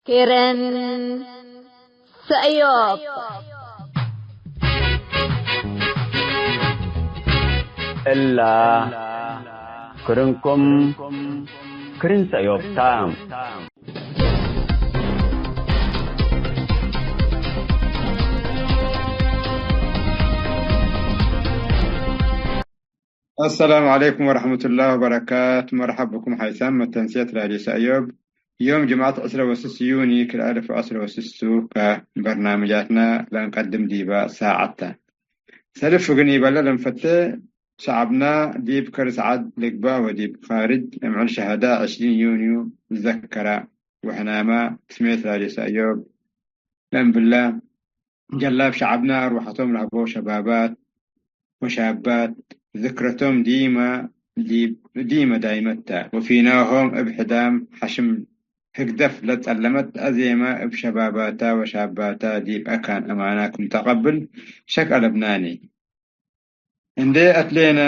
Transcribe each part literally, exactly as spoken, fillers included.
ኬረን ሰእዮብ። እላ ክርንኩም ክርን ሰእዮብ ታ። አሰላሙ ዐለይኩም ወረሕመቱላሂ ወበረካቱ። መርሐብ ብኩም ሓይሳም መተንስየት ራድዮ ሰእዮብ። ዮም ጅምዐት ዕስረ ወስስ ዩኒ ክልኤ አልፍ ወዕስረ ወስስ ቱ፣ ከበርናምጃትና ለእንቀድም ዲበ ሳዐት ተ። ሰልፍ እግል ኢበለ ለንፈቴ፣ ሸዐብና ዲብ ከርስ ዐድ ልግባእ ወዲብ ካርጅ እምዕል ሸሀዳ ዕሽሪን ዩንዩ ልዘከራ፣ ወሕናመ ስሜት ራድዮ ሰእዮብ ለእንብላ፣ ጀላብ ሸዐብና አርወሐቶም ለሀበው ሸባባት ወሻባት፣ ዝክረቶም ዲመ ዲብ-፣ ዲመ ዳይመት ተ፣ ወፊናሆም እብ ሕዳም ሐሽም ህግደፍ ለጸለመት አዜመ እብ ሸባባታ ወሻባታ ዲብ አካን አማና ክም ተቀብል ሸክ አለብናኒ። እንዴ አትሌነ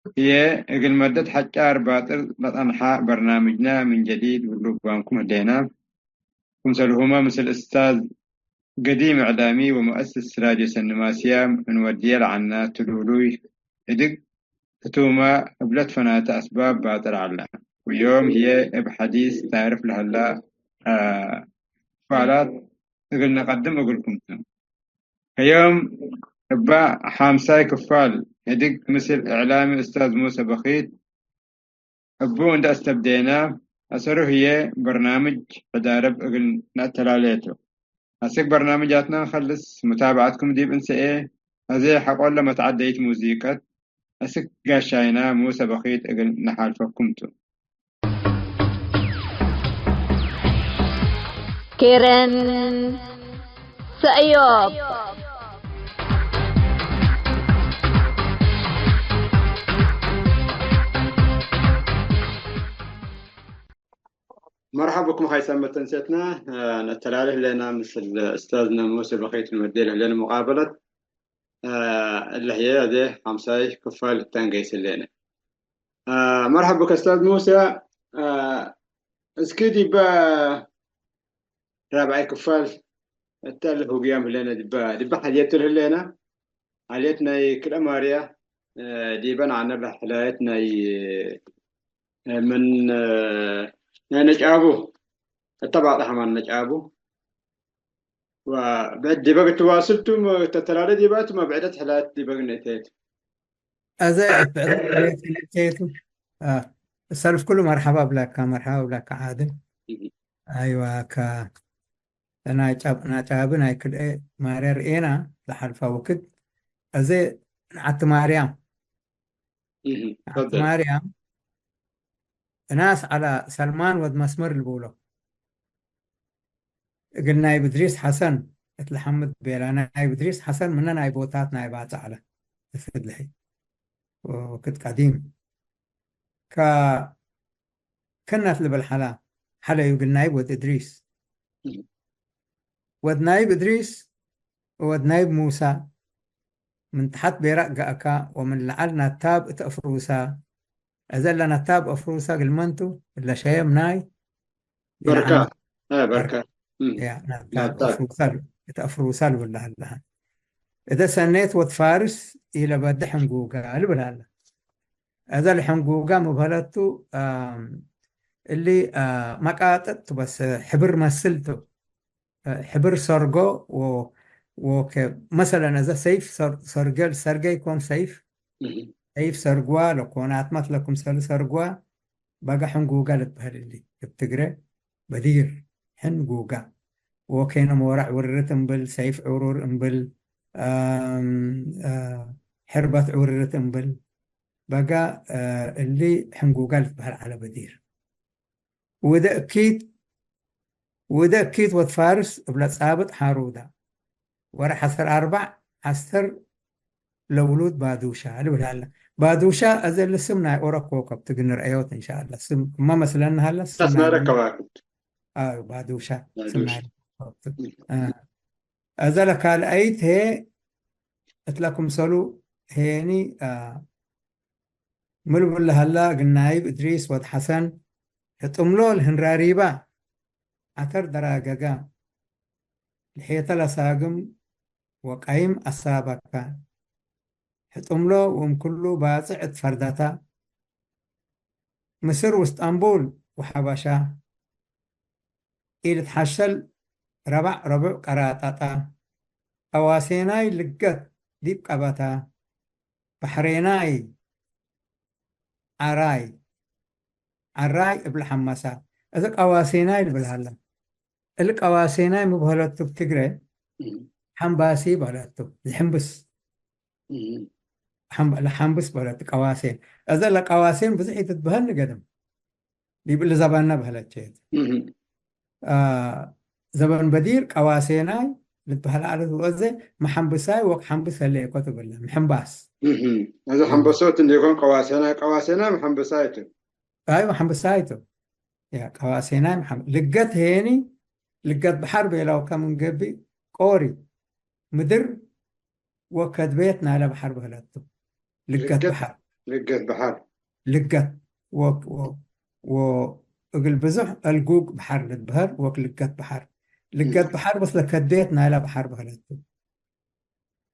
ህዬ፣ እግል መደት ሐጫር ባጥር ለጸንሐ በርናምጅና ምን ጀዲድ ውሉባምኩም ህሌና። ክምሰልሁመ ምስል እስታዝ ገዲም እዕላሚ ወመአስስ ራድዮ ሰኒ ማስያም እንወድየ ለዐልነ ትሉሉይ እድግ ህቱመ እብ ለትፈናተ አስባብ ባጥር ዐለ። ወዮም ህዬ እብ ሐዲስ ታርፍ ለሀላ፣ አ፣ ክፋላት እግል ነቀድም እግልኩም ቱ። ከዮም እበ ሐምሳይ ክፋል ህድግ ምስል እዕላሚ እስታዝ ሙሰ በኺት እቡ እንዴ አስተብዴነ፣ አሰሩ ህዬ በርናምጅ ሕዳርብ እግል ነአተላሌ ቱ። አስክ በርናምጃትና እንከልስ፣ ሙታብዐትኩም ዲብ እንሰኤ፣ አዜ ሐቆለ መትዐደይት ሙዚቀት አስክ ጋሻይና ሙሰ በኺት እግል ነሓልፈኩም ቱ። ኬረን ሰእዮብ። መርሐብ ብኩም ሀይሳም መተንሴትና፣ ነተላሌ ህሌና ምስል እስታዝነ ሙሴ በኸይት ንወዴ ለህሌነ ሙቃበለት። እለ ህዬ አዜ ሐምሳይ ክፋል እተ እንገይስ ህሌነ። መርሐብ ብከ እስታዝ ሙሴ። እስኪ ዲበ ራብዓይ ክፋል እተ ለሁግያም ህሌነ፣ ዲበ፣ ዲበ ሐልየት ህሌነ። ሐልየት ናይ ክልኤ ማርያ ዲበን ዐነ ለሐላየት ናይ ምን ናይ ነጫቡ እተ ባጽሐ ማን ነጫቡ ወብዕድ ዲበ እግል ትዋስል ቱ፣ ተተላሌ ዲበ ቱ፣ መብዕደት ሕላየት ዲበ ግንእተየቱ። አዜ እት ብዕደት ሕላየት ግንእተየቱ። አ፣ ሰልፍ ኩሉ መርሐባ እብለካ፣ መርሐባ እብለካ ዓድል። እህ። አይዋ፣ ከ-፣ ናጫብ-፣ ናጫቢ ናይ ክልኤ ማርያ ርኤና ለሐልፈ ወክድ። አዜ ነዓቲ ማርያም። እህ፣ ነዓቲ ተፈደል። ማርያም፣ እናስ ዐለ ሰልማን ወድ መስመር ልቡሎ። እግል ናይብ እድሪስ ሐሰን እት ለሐምድ ቤላ። ናይብ እድሪስ ሐሰን ምነ ናይ ቦታት ናይ ባጽዕ ዐለ። እት ፍድልሒ ወክድ ቀዲም። ከ-፣ ክነት ልብል ሐላ ሐለዩ እግል ናይብ ወድ እድሪስ። ወድ ናይብ እድሪስ ወወድ ናይብ ሙሳ ምን ተሐት ቤራቅ ገአካ ወምን ለዐል ናታብ እት አፍሩሳ። እዘ ለነታብ አፍሩሳ እግል መን ቱ? እለ ሸየም ናይ በርካ። ይንዓም አ፣ በርካ። በርካ። እም። ያ፣ ነታብ ናታብ። አፍሩሳ ል-፣ እት አፍሩሳ ልብል ለሀለ። እተ ሰኔት ወድ ፋርስ ኢለበድሕ እንጉጋ ልብል ሀለ። እዘ ለሕንጉጋ ምብህለቱ፣ አም፣ እሊ፣ አ፣ መቃጥጥ ቱ በስ ሕብር መስል ቱ። አ፣ ሕብር ሰርጎ ወ-፣ ወከ-፣ መሰለን፣ እዘ ሰይፍ ሰር-፣ ሰርገል፣ ሰርገ ይኮን ሰይፍ፣ እህ። ሰይፍ ሰርጓ ለኮን አትመት ለክምሰል ሰርጓ፣ በጋ ሕንጉጋ ልትበህል እሊ። እብ ትግረ በዲር ሕንጉጋ። ወኬነ ሞራዕ ውርርት እምብል፣ ሰይፍ ዕሩር እምብል፣ አም፣ አ፣ ሕርበት ዕውርርት እምብል፣ በጋ፣ አ፣ እሊ ሕንጉጋ ልትበህል ዐለ በዲር። ወደ እኪት፣ ወደ እኪት ወድ ፋርስ እብለ ጻብጥ ሐሩዳ። ወረ ሐሰር አርበዕ ዐስተር ለውሉድ ባዱሻ ልብል ሀለ። ባዱሻ አዜ እሊ ስም ናይ ኦሮ ኮከብ ትግኒ ረአዮት እንሻአላ። ስም እመ መስለኒ ሀለ፣ ስም ናይ አስመረ ከዋክብት። አዎ፣ ባዱሻ ስም ባዱሻ። ናይ ኦሮ ኮከብ። አ። አዘ ለካልአይት ህዬ እትለ ክምሰሉ ሄኒ፣ አ፣ ምን ልብል ለሀላ እግል ናይብ እድሪስ ወድ ሐሰን ህጥምሎ ለህንራሪባ ዐተር ደራገጋ፣ ልሔተ ለሳግም ወቀይም አሳበከ። ሕጡምሎ ወእም ክሉ ባጽዕ እት ፈርደተ፣ ምስር ወእስጣንቡል ወሐበሻ፣ ኢልትሐሸል ረበዕ ረቡዕ ቀራጠጠ። ቀዋሴናይ ልገት ዲብ ቀበተ፣ በሕሬናይ ዐራይ፣ ዐራይ እብ ለሐመሰ። እዘ ቀዋሴናይ ልብል ሀለ። እሊ ቀዋሴናይ ሚ በህለቱ እብ ትግረ? እም። ሐምባሲ በህለቱ። ዝሕምብስ። እም። ሐም-፣ ለሐምብስ በህለት ቀዋሴን። እዘ ለቀዋሴን ብዙሕ ኢትትበህል ንገድም። ዲብ እሊ ዘበነ በህለቼት። እም። አ፣ ዘበን በዲር ቀዋሴናይ ልትበህል ዐለት ወእዘ መሐምብሳይ ወክ ሐምብስ ህሌኮ ትብለ። መሐምባስ። እም። እዘ ሐምበሶት እንዴኮን ቀዋሴናይ፣ ቀዋሴናይ መሐምብሳይ ቱ። አይ መሐምብሳይ ቱ። ያ ቀዋሴናይ መሐም-፣ ልገት ሄኒ፣ ልገት በሐር ቤለው ከም እንገብእ ቆሪ፣ ምድር ወከድቤት ናይለ በሐር በህለቱ። ልገት ልገት፣ በሐር። ልገት በሐር። ልገት ወ-፣ ወ-፣ ወእግል ብዙሕ አልጉግ በሐር ልትበህል ወክ ልገት በሐር። ልገት እም። በሐር በስ ለከድቤት ናይለ በሐር በህለቱ።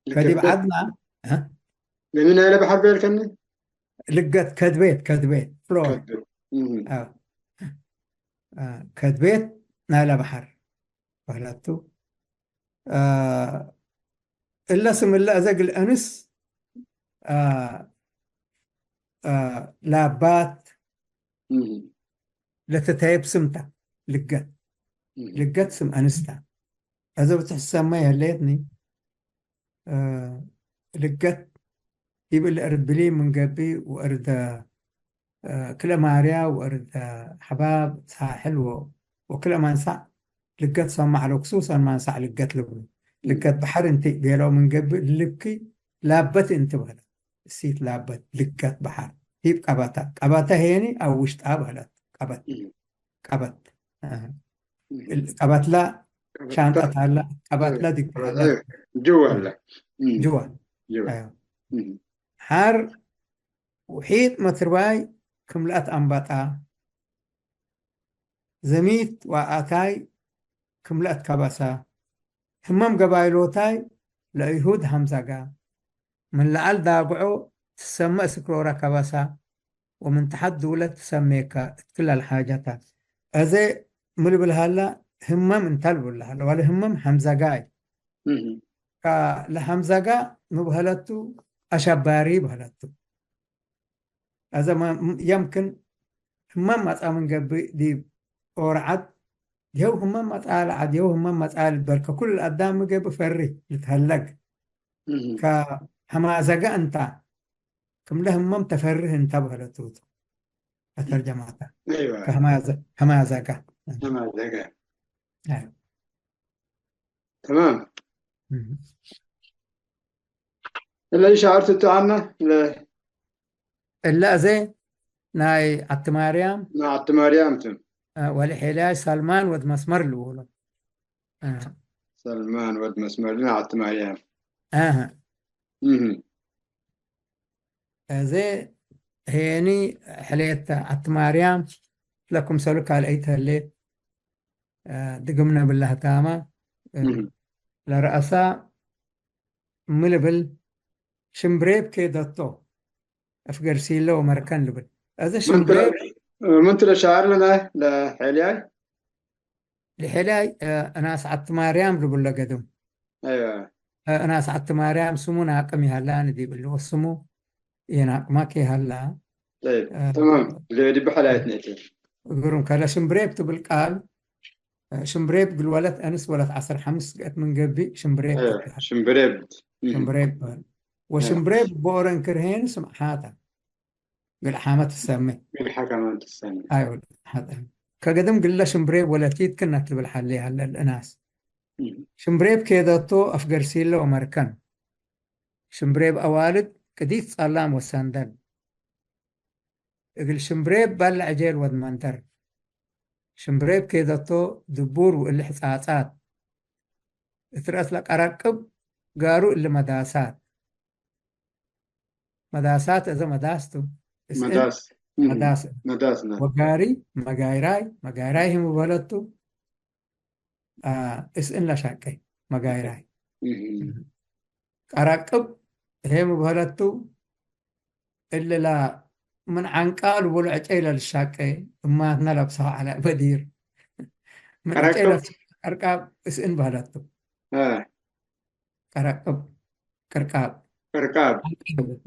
ልገት ከዲብ ቤት። ዐድና፣ እ? ለምን ናይለ በሐር ቤልከኒ? ልገት ከድቤት፣ ከድቤት፣ ፍሎር። ከድቤት። እም። አዎ። አ፣ ከድቤት ናይለ በሐር በህለቱ። አ፣ እለ ስም እለ እዘ እግል እንስ፣ አ፣ አ፣ ላባት እም። ለትተየብ ስም ተ፣ ልገት። እም። ልገት ስም እንስ ተ። እዘ ብትሕሰመ ይህሌትኒ፣ አ፣ ልገት ዲብ እለ እርድ ብሊ ምን ገብእ ወእርደ እ፣ ክልኤ ማርያ ወእርድ ሐባብ ሳሕል ወ-፣ ወክልኤ መንሳዕ ልገት ሰማዕ ለው፣ ክሱሰን መንሳዕ ልገት ልብሉ። እም። ልገት በሐር እንቲ ቤለው ምን ገብእ ልብኪ ላበት እንቲ በህለ። እሲት ላበት ልገት በሐር። ዲብ ቀበተ። ቀበተ ሄኒ አው ውሽጣ በህለት። ቀበት። እም። ቀበት። እ። እም። እል-፣ ቀበትላ ቀበትላ። ሻንጠት አለ። ቀበትላ እም። ዲብ ቀበትላ። ጅዋ አለ። እም። ጅዋ። ጅዋ። አዮ። እም። ሐር ውሒጥ መትርባይ ክም ለአትአንበጣ፣ ዘሚት ወአታይ ክም ለአትከበሳ፣ ህመም ገባይሎታይ ለእይሁድ ሀምዘጋ፣ ምን ለዐል ዳግዖ ትሰመ እስክሮረ ከበሳ፣ ወምን ተሐት ዱለት ትሰሜከ እት ክል አልሓጀተ። አዜ ሚ ልብል ሀላ፣ ህመም እንተ ልብል ሀለ፣ ወለ ህመም ሀምዘጋይ። እህ። ከ-፣ ለሀምዘጋ ሚ በህለቱ፣ አሸባሪ በህለቱ። አዘ ማ-፣ የምክን ህመም መጽአ ምን ገብእ ዲብ ኦርዐት፣ የው ህመም መጽአ ለዐድ፣ የው ህመም መጽአ ልበል፣ ከኩል አዳም ሚ ገብእ ፈርህ ልትሀለግ። እህ። ከሐማዘገ እንተ፣ ክምለ ህመም ተፈርህ እንተ በህለቱ ቱ። አተርጀማተ። አይዋ። ከሐማዘ-፣ ሐማዘገ። ሐማዘገ። አይ። ተማም። እህ። እለ ኢሸዐርቱ ቱ አመ፣ እለ እለ አዜ ናይ ዐቲ ማርያም፣ ናይ ዐቲ ማርያም ቱ። አ፣ ወለሔልያይ ሰልማን ወድ መስመር ልውሎ። አ። ሰልማን ወድ መስመር ናይ ዐቲ ማርያም። አሀ። እህ። አዜ ሄኒ ሕሌት ዐቲ ማርያም ለክምሰሉ ካልአይት ህሌት። አ፣ ድግምነ ብለ ህታመ፣ አ፣ እህ። ለረአሳ ሚ ልብል ሽምብሬብ ኬደቶ፣ አፍገርሲለ ወመርከን ልብል። አዜ ምን ትለ-፣ ሽምብሬብ ምን ትለ ሻዕር ለነ ለሔልያይ? ለሔልያይ፣ አ፣ እናስ ዐቲ ማርያም ልብሎ ገድም። አይዋ። አ፣ እናስ ዐቲ ማርያም ስሙ ናቅም ይሀላኒ ዲብ እሊ ወስሙ የናቅማክ ይሀላ። ጠይብ፣ አ፣ ተማም። ለ-፣ ዲብ ሐላየት ነእቲ። ግሩም። ከለ ሽምብሬብ ትብል ቃል፣ አ፣ ሽምብሬብ እግል ወለት አንስ ወለት ዐስር ሐምስ ገአት ምን ገብእ ሽምብሬብ አየ፣ ትትበሀል። ሽምብሬብ። እህ። ሽምብሬብ በህል። አየ። ወሽምብሬብ ቦረን ክርሄን ስምዓታ። ግልሓመ ትሰሜ። ግልሓ ከማን ትሰሜ። አይ ወድ ሐጠ። ከገድም ግለ ሽምብሬብ ወለቲት ክነት ልብል ሐሌ ሀለ ለእናስ። እህ። ሽምብሬብ ኬደቶ አፍገርሲለ ወመርከን። ሽምብሬብ አዋልድ ቅዲት ጸላም ወሰንደል። እግል ሽምብሬብ በለ ዕጄል ወድ መንደር። ሽምብሬብ ኬደቶ ድቡር ወእሊ ሕጻጻት። እት ረአስ ለቀረቅብ ጋሩ እሊ መዳሳት። መዳሳት እዘ መዳስ ቱ። እስእን መዳስ። እም። መዳስ። መዳስ ነ። ወጋሪ መጋይራይ፣ መጋይራይ ህይ ሚ በለቱ። አ፣ እስእን ለሻቄ መጋይራይ። እህ። ቀረቅብ ህዬ ምብህለቱ እልላ ምን ዐንቃ ልቡሉ ዕጨይ ለልሻቄ እማትነ ለብሰው ዐለ በዲር። ምን ዕጨይ ቀረቅብ? ለብሰው ቀርቃብ እስእን በህለቱ። አ። ቀረቅብ፣ ቅርቃብ። ቅርቃብ።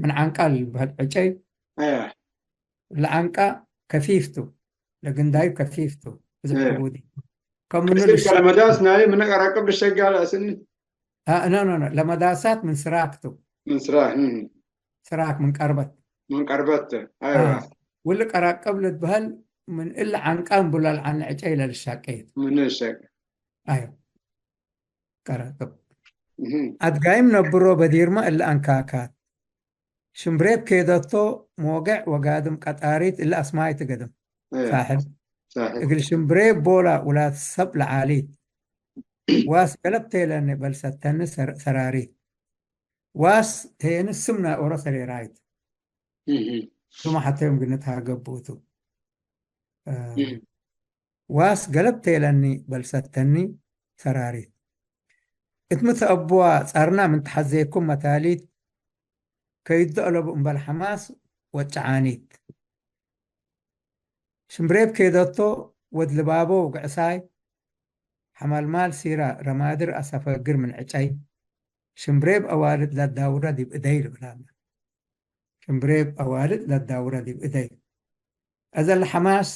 ምን ዐንቃ ልበህል ዕጨይ። አ። ለዐንቃ ከፊፍ ቱ፣ ለግንዳዩ ከፊፍ ቱ፣ ብዙሕ አ። ዕቡድ። ከምኑ እሺ፣ ልሸ- ለመዳስ ናይ ምን ቀረቅብ ልሸጋ ለእስኒ? አ፣ ኖ፣ ኖ፣ ኖ፣ ለመዳሳት ምን ስራክ ቱ። ምን ስራክ፣ እም። ስራክ ምን ቀርበት። ምን ቀርበት፣ አይዋ። አ፣ ውል ቀረቅብ ልትበህል ምን እለ ዐንቃ እምቡላል ዐን ዕጨይ ለልሻቄት። ምን ልሸቅ። አዮ። ቀረቅብ። እህ። አድጋይም ነብሮ በዲርመ እለ አንካካት። ሽምብሬብ ኬደቶ ሞገዕ ወጋድም ቀጣሪት እለ አስማይ ትገድም። እ። ሳሕል። ሳሕል። እግል ሽምብሬብ ቦላ ውላድ ሰብ ለዓሊት። ዋስ ገለብ ቴለኒ በልሰተኒ ሰር-፣ ሰራሪት። ዋስ ሄኒ ስም ናይ ኦሮ ሰሬራይት። እህ። ሱመ ሐቴ ዮም ግንት ሀገብኡቱ። እ፣ እህ። ዋስ ገለብ ቴለኒ በልሰተኒ ሰራሪት። እት ምትአብዋ ጻርና ምን ተሐዜኩም መታሊት ከይዶ አለቡ እምበል ሐማስ ወጨዓኒት። ሽምብሬብ ኬደቶ ወድ ልባቦ ወግዕሳይ፣ ሐመልማል ሲራ ረማድር አሰፈግር ምን ዕጨይ፣ ሽምብሬብ አዋልድ ለዳውረ ዲብ እደይ ልብላመ። ሽምብሬብ አዋልድ ለዳውረ ዲብ እደይ። እዘ ለሐማስ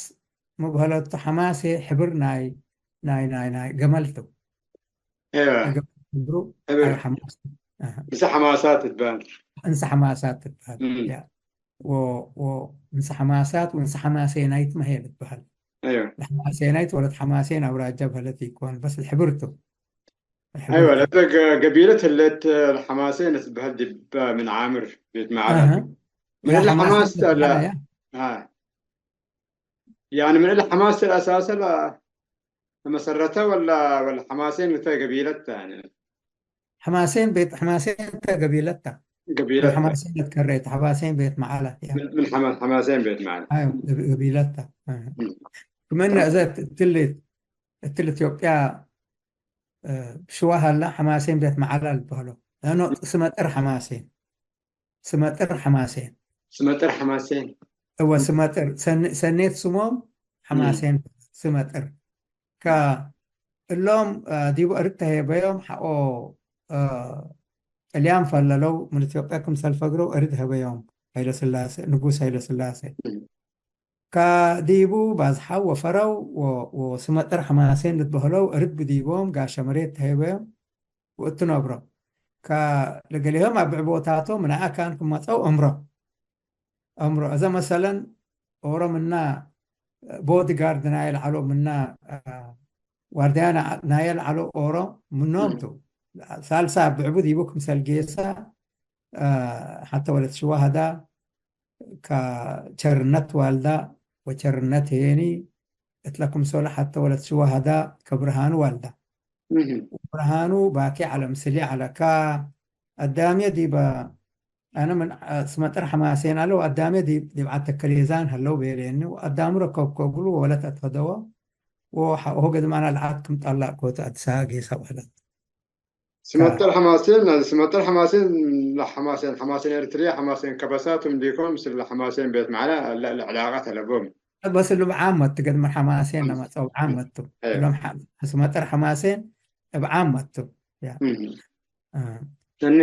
ምብህለቱ ሐማሴ ሕብር ናይ፣ ናይ፣ ናይ፣ ናይ ገመል ቱ። ኤወ። ገመል ሕብሩ ሕብር። አይ ሐማስ። አሃ። እንሰ ሐማሳት ትትበሃል። እንሰ ሐማሳት ትትበሃል። እም። ያ። ወ-፣ ወ-፣ እንሰ ሐማሳት ወእንሰ ሐማሴናይት መ ህየ ልትበሃል። ኤወ። ለሐማሴናይት ወለት ሐማሴን አውራጃ በህለት ኢኮን፣ በስ ሕብር ቱ። ኣይወ፣ ለተ ገ-፣ ገቢለት ህሌት ለሐማሴን ትትበሀል ዲብ ምን ዓምር ቤት መዓላ። አሀ። ምን እለ ሐማሴን ሐማስ ቤት ለ-፣ መዓላ ያ። አ። ያኒ ምን እለ ሐማስ አሳሰ ለ-፣ ለመሰረተ ወላ፣ ወላ ሐማሴን እተ ገቢለት ተ ያኒ? ሐማሴን ቤት፣ ሐማሴን እተ ገቢለት ተ። ገቢለት ተ። ሐማሴን እት ከሬት፣ ሐማሴን ቤት መዓላ ያ። ምን፣ ምን ሐማ-፣ ሐማሴን ቤት መዓላ። አይ፣ ገቢ-፣ ገቢለት ተ። አ። ም። ክመነ እዘ እትሊ፣ እትሊ ኢትዮጵያ እ፣ ሽዋ ሀላ ሐማሴን ቤት መዓላ ልትበህሎ። ለአኖ ስመጥር ሐማሴን። ስመጥር ሐማሴን። ስመጥር ሐማሴን። እወ፣ ም። ስመጥር። ሰን-፣ ሰኔት ስሞም ም። ሐማሴን ስመጥር። ከ-፣ እሎም፣ እ፣ ዲቡ እርድ ተሄበዮም ሐቆ፣ እ፣ ጥልያን ፈለለው ምን ኢትዮጵያ ክምሰል ፈግረው እርድ ሀበዮም ሀይለስላሴ፣ ንጉስ ሀይለስላሴ። ም። ከዲቡ ባዝሐው ወፈረው ወ-፣ ወስመጥር ሐማሴን ልትበህለው እርድ ብዲቦም ጋሸ መሬት ተሄበዮም ወእትነብሮ። ከ-፣ ለገሌሆም አብዕቦታቶም ምን አካን ክመጸው እምሮ። እምሮ። እዘ መሰለን ኦሮ ምና ቦዲጋርድ ናየ ለዐሎ ምና፣ አ፣ ዋርድያ ና-፣ ናየ ለዐሎ ኦሮ ምኖም ም። ቱ። ሳልሳ አብዕቡ ዲቡ ክምሰል ጌሰ፣ አ፣ ሐተ ወለት ሽዋህዳ፣ ከቸርነት ዋልዳ ወቸርነት ሄኒ እትለ ክምሶለ ሐተ ወለት ሽዋህዳ ከብርሃኑ ዋልዳ። እህ። ወብርሃኑ ባኬ ዐለ ምስልየ ዐለ። ከአዳምየ ዲበ አነ ምን ስመጥር ሐማሴን አለ ወአዳምየ ዲብ፣ ዲብ ዐድ ተከሌዛን ሀለው ቤሌኒ ወአዳሙ ረከብኮ እግሉ ወወለት አትፈደወ ወሐቆሁ ገድም አነ ለዐድ ክም ጠላቅኮቱ አድሰ ጌሰ ወዐለት። ስመጥር ሐማሴን፣ ስመጥር ሐማሴን ለሐማሴን፣ ሐማሴን ኤርትርየ፣ ሐማሴን ከበሳት እንዲኮን ምስል ለሐማሴን ቤት መዓላ ለ-፣ ለዕላቀት አለቦም። በስ እሉ ብዓመት ትገድመ ሐማሴን ለመጽአው ብዓመት ቱ። አዮ። እሎም ሐ-፣ ስመጥር ሐማሴን እብ ዓመት ቱ። ያ። እም። አ። ሰኒ።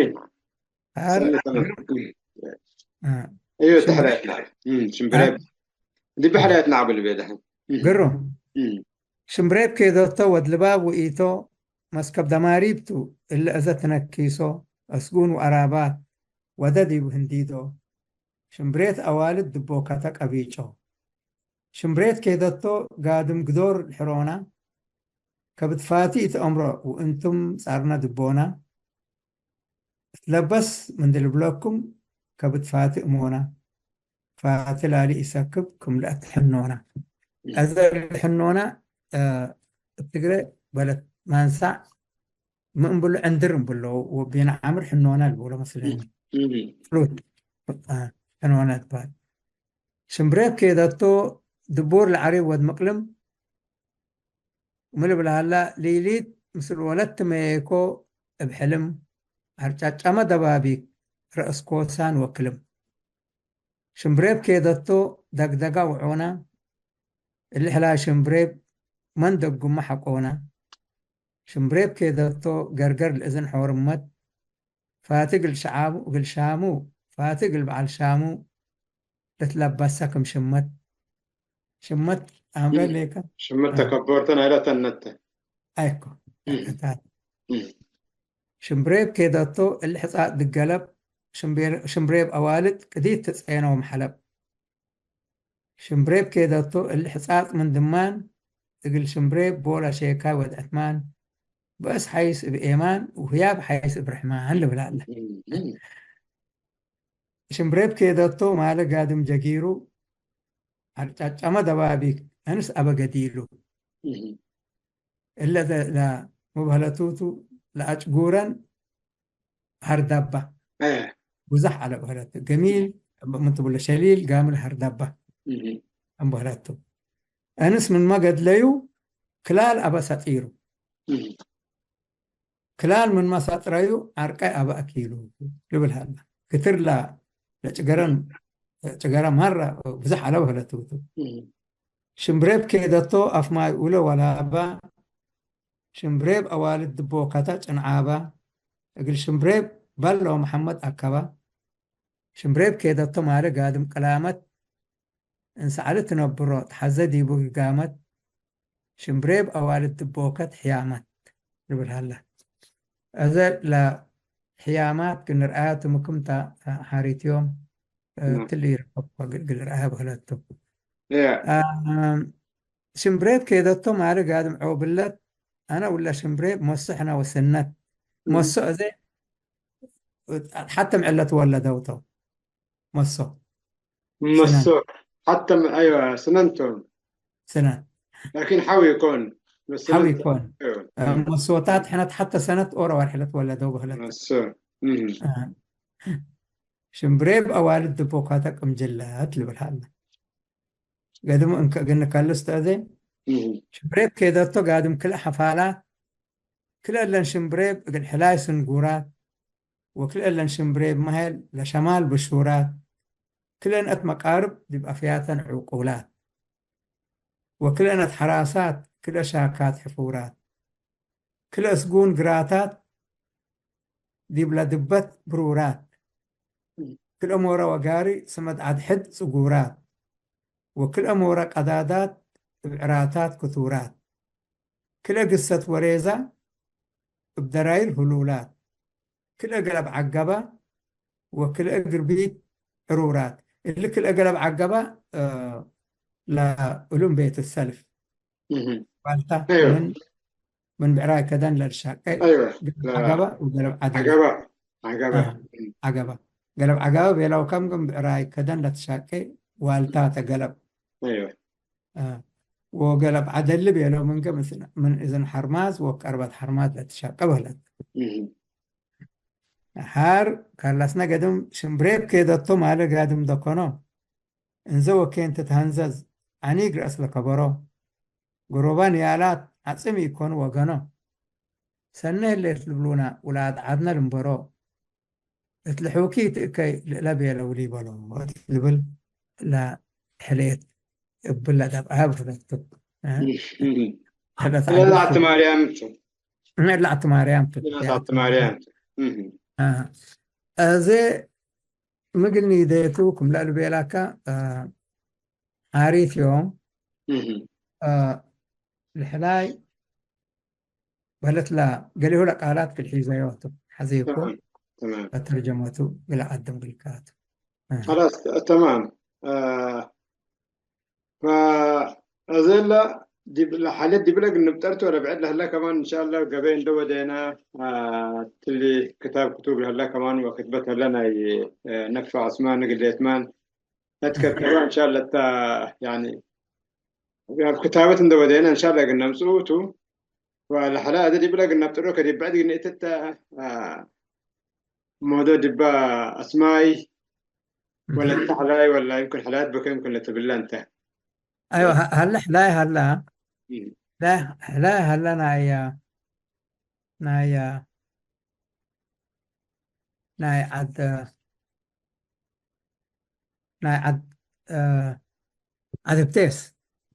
አር-፣ ሰኒ ተማም። እም። አ። አዮ፣ ሽምብሬ-፣ ተሕላየት ናዕብ። እም፣ ሽምብሬ። አ? ዲብ ሕላየት ናዕብ ልቤ ደሐን። እም። ግሩም። እም። ሽምብሬብ ኬዶቶ ወድ ልባብ ውኢቶ መስከብ ደማሪብ ቱ፣ እለ እዘ ትነኪሶ፣ አስጉን ወአራባት ወደ ዲቡ ህንዲዶ፣ ሽምብሬት አዋልድ ድቦከተ ቀቢጮ። ሽምብሬት ኬደቶ ጋድም ግዶር ሕሮና፣ ከብት ፋቲ እት አምሮ ወእንቱም ጻርነ ድቦና፣ እትለበስ ምንዲ ልብለኩም ከብት ፋቲ እሞና፣ ፋቲ ላሊ ኢሰክብ ክም ለአትሐኖና። እዘ ሕኖና፣ እ፣ እብ ትግረ በለት ማንሳዕ ምን ብሎ ዕንድር እምብሎ ወቤነ ዓምር ሕኖና ልብሎ መስለኒ። እም። ፍሉት፣ አ፣ ሕኖና ትበሃል። ሽምብሬት ኬደቶ ድቡር ለዐሪብ ወድ ምቅልም ወምን እብለ ሀላ፣ ሊሊት ምስል ወለት ትመዬኮ እብ ሕልም፣ ሀርጫጫመ ደባቢክ ረአስ ኮሳን ወክልም። ሽምብሬብ ኬደቶ ደግደጋ ወዖና፣ እሊ ሕላይ ሽምብሬብ መን ደጉመ ሐቆና። ሽምብሬብ ኬደቶ ገርገር ለእዝን ሖርመት፣ ፋቲ እግል ሸዓቡ፣ እግል ሻሙ፣ ፋቲ እግል በዐል ሻሙ ለትለበሰ ክም ሽመት። ሽመት አምረ ሌከ? ሽመት አ። ተከቦርተ ናይለ ተነተ። አይኮ። እም። ተከታት። እም። ሽምብሬብ ኬደቶ እሊ ሕጻጽ ድገለብ፣ ሽምቤር-፣ ሽምብሬብ አዋልድ ቅዲት ትጽዔኖም ሐለብ። ሽምብሬብ ኬደቶ እሊ ሕጻጽ ምን ድማን፣ እግል ሽምብሬብ ቦላ ሼካይ ወድ ዕትማን፣ በእስ ሐይስ እብ ኤማን ወህያብ ሐይስ እብ ርሕማን ልብል ሀለ። እም። ሽምብሬብ ኬደቶ ማለ ጋድም ጀጊሩ፣ ዐርጫጫመ ደባቢክ እንስ አበ ገዲሉ። እም። እለ ተ-፣ ለሙብሀለቱ ቱ ለአጭጉረን ሀርዳባ። እ። ብዙሕ ዐለ በህለት። ገሚል ምን ትብሎ ሸሊል ጋምል ሀርዳባ እህ። እም በህለቱ። እንስ ምንመ ገድለዩ ክላል አበ ሰጢሩ። እህ። ክላል ምንመ ሰጥረዩ ዐርቀይ አበ አኪሉ ልብል ሀላ። ክትር ለ-፣ ለጭገረን፣ ጭገረ መረ ብዙሕ ዐለ በህለቱ ቱ። እህ። ሽምብሬብ ኬደቶ አፍማይ ኡለ ወላባ፣ ሽምብሬብ አዋልድ ድቦከተ ጭንዓባ፣ እግል ሽምብሬብ በሎ መሐመድ አከባ። ሽምብሬብ ኬደቶ ማለ ጋድም ቅላመት፣ እንሰዓል ትነብሮ ተሐዘ ዲቡ ግጋመት፣ ሽምብሬብ አዋልድ ድቦከት ሕያመት ልብል ሀለ። አዘ ለሕያማት ግንርአያቱ ምክምታ ሐሪት ዮም፣ እ፣ ናም። ትል ኢረከብኮ እግል ርአየ በህለቱ። ያ። አ፣ ሽምብሬብ ኬደቶ ማለ ጋድም ዖብለት፣ አነ ውለ ሽምብሬብ ሞሶ ሕነ ወስነት። እም። ሞሶ አዜ ሐተ ምዕለት ወለደው ተው። ሞሶ። ሞሶ። ስነን። ሐተ ም-፣ አይወ፣ ስነን ቶም። ስነን። ላኪን ሐው ይኮን። በስ ሐው ስነን ይኮን። አይወ። እ፣ ሞሶታት ሕነት ሐተ ሰነት ኦሮ ወርሕ ለትወለደው በህለት። ሞሶ። እም። እ። ሽምብሬብ አዋልድ ድቦካተ ቅምጅለት ልብል ሀለ። ገድም እንከ እግል ንከልስ ተአዜ፣ እህ። ሽምብሬብ ኬደቶ ጋድም ክልኤ ሐፋላት፣ ክልኤ እለን ሽምብሬብ እግል ሕላይ ስንጉራት፣ ወክልኤ እለን ሽምብሬብ መሀል ለሸማል ብሹራት፣ ክልኤን እት መቃርብ ዲብ አፍያተን ዕቁላት፣ ወክልኤን እት ሐራሳት ክልኤ ሻካት ሕፉራት፣ ክልኤ እስጉን ግራታት ዲብ ለድበት ብሩራት፣ ክልኤ ሞረ ወጋሪ ስመድ አድሕድ ጽጉራት፣ ወክልኤ ሞረ ቀዳዳት እብ ዕራታት ክቱራት፣ ክልኤ ግሰት ወሬዛ እብ ደራይር ህሉላት፣ ክልኤ ገለብ ዐገበ ወክልኤ ግርቢት ዕሩራት። እሊ ክልኤ ገለብ ዐገበ፣ እ፣ ለእሉም ቤት ሰልፍ እህ። ዋልታ አይወ። ምን፣ ምን ብዕራይ ከደን ለልሻቄ አይወ። ገለብ ለ-፣ ዐገበ ወገለብ ዐደል። ዐገበ። ዐገበ። አ፣ ዐገበ። ገለብ ዐገበ ቤለው ከም ግን ብዕራይ ከደን ለትሻቄ ዋልታ ተገለብ። አይወ። አ፣ ወገለብ ዐደል ቤለው ምን ግን ምን እዝን ሐርማዝ ወቀርበት ሐርማዝ ለትሻቄ በህለት። እህ። ሐር ካላስነ ገድም ሽምብሬብ ኬደቶ ማለ ጋድም ደኮኖ። እንዘ ወኬን ትትሀንዘዝ ዐኒግ ረአስ ለከበሮ። ገሮባ ንያላት ዐጽም ኢኮን ወገኖ። ሰኔ ህሌት ልብሉና ውላድ ዐድነ ልንበሮ። እት ለሑኪ ትእከይ ልእለ ቤለው ሊበሎ እት ልብል ለሕሌት እብለ ደብዐ ብክለት ቱ። እ? እህ፣ እህ። ሕለት እለ ዐይብ ቱ። ለአትማርያም ቱ። እለ አትማርያም ቱ። እለ አትማርያም ቱ። እህ። አ። አዜ ምግል ኒዴቱ ክም ለእልቤላከ፣ አ፣ ዓሪት ዮም፣ እህ። አ፣ ልሕላይ በህለት ለ-፣ ገሌሁ ለቃላት ክል ሒዘዮቱ ሐዜኮ ተማም፣ ተማም። ለተርጀመቱ ግለ አድም ግልካቱ። እ። ኸላስ፣ ተማም። አ፣ ፈአዘላ ዲብ ለሓለት ዲብለ እግል ንብጠርቱ ወለብዕድ ለህለ ከማን እንሻአላህ ገበይ እንደ ወዴና፣ አ፣ ትሊ ክታብ ክቱብ ለህለ ከማን ወክትበት ህለ ናይ፣ አ፣ ነፋ ዑስማን እግል ሌትማን ለትከተበ እንሻአላህ ታ፣ ያኒ፣ ኣብ ክታበት እንደ ወዴና እንሻአላህ እግል ነምጽኡ ቱ። ወለሐለ አዜ ዲብለ እግል ነብጥሮ ከዲብ ብዕድ ግን እትተ፣ አ፣ ሞዶ ዲባ አስማይ እህ። ወለተ ሕላይ ወላ ይምክን ሕላያት በከ ይምክን ለትብለ እንተ። አይወ፣ ሀ-፣ ሀለ ሕላይ ሀላ። እህ። ሕለ፣ ሕለ ሀለ ናይ፣ ናይ፣ ናይ ዐድ፣ ናይ ዐድ፣ እ፣ ዐድ ህብቴስ።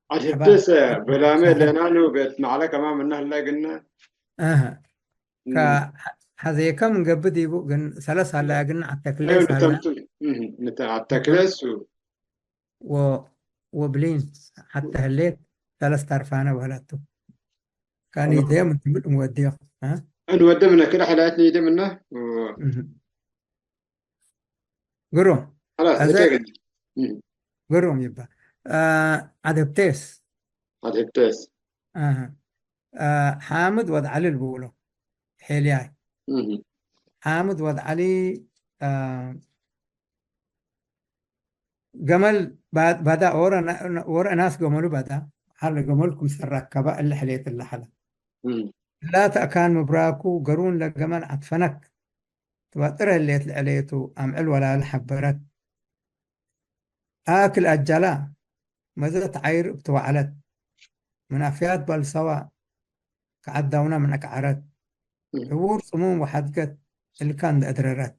ዐድ ሕባል ህብቴስ፣ በላመ ህብቴስ። ለናኑ ቤት መዓለ ከማን ምነ ህለ ግነ። እህ። እም። ከሐዜከ ምን ገብእ ዲቡ ግን ሰለስ ሀለ ግነ ዐድ ተክሌስ አዩ፣ ሀለ። ንተምቱ-፣ እም፣ ንተ-፣ ዐድ ተክሌስ ው-፣ ወ-፣ ወብሊን ሐተ ህሌት ሰለስ ተርፋነ በህለቱ። ካን ተማም። ይደየ ምን ትብል እንወድዮ፣ አ? እንወደ ምነ ክለ ሕላየት ንይደ ምነ። እህ። ግሩም። ሐላስ፣ አዘ እቴ ግን። እህ። ግሩም ይባል። አ፣ ዐድ ህብቴስ። ዐድ ህብቴስ። አሀ። አ፣ ሓምድ ወድ ዐሊ ልብሎ። ሔልያይ። እህ። ሓምድ ወድ ዐሊ፣ አ፣ ገመል ባ-፣ ባዳ ኦረ ና-፣ ኦረ እናስ ገመሉ ባዳ፣ ሀለ ገመል ክምሰል ረከበ እለ ሕሌት እለ ሀለ። እም። እላተ አካን ምብራኩ ገሩን ለገመል ዐድ ፈነክ ትበጥር ህሌት ለዕሌቱ አምዕል ወላሊ ሐበረት። አክል አጀላ መዘት ዓይር እብ ትወዐለት፣ ምን አፍያት በልሰዋ ከዐዳውነ ምን አቅዐረት፣ እም። ዕቡር ጽሙም ወሐድገት እልካ እንደ አድረረት፣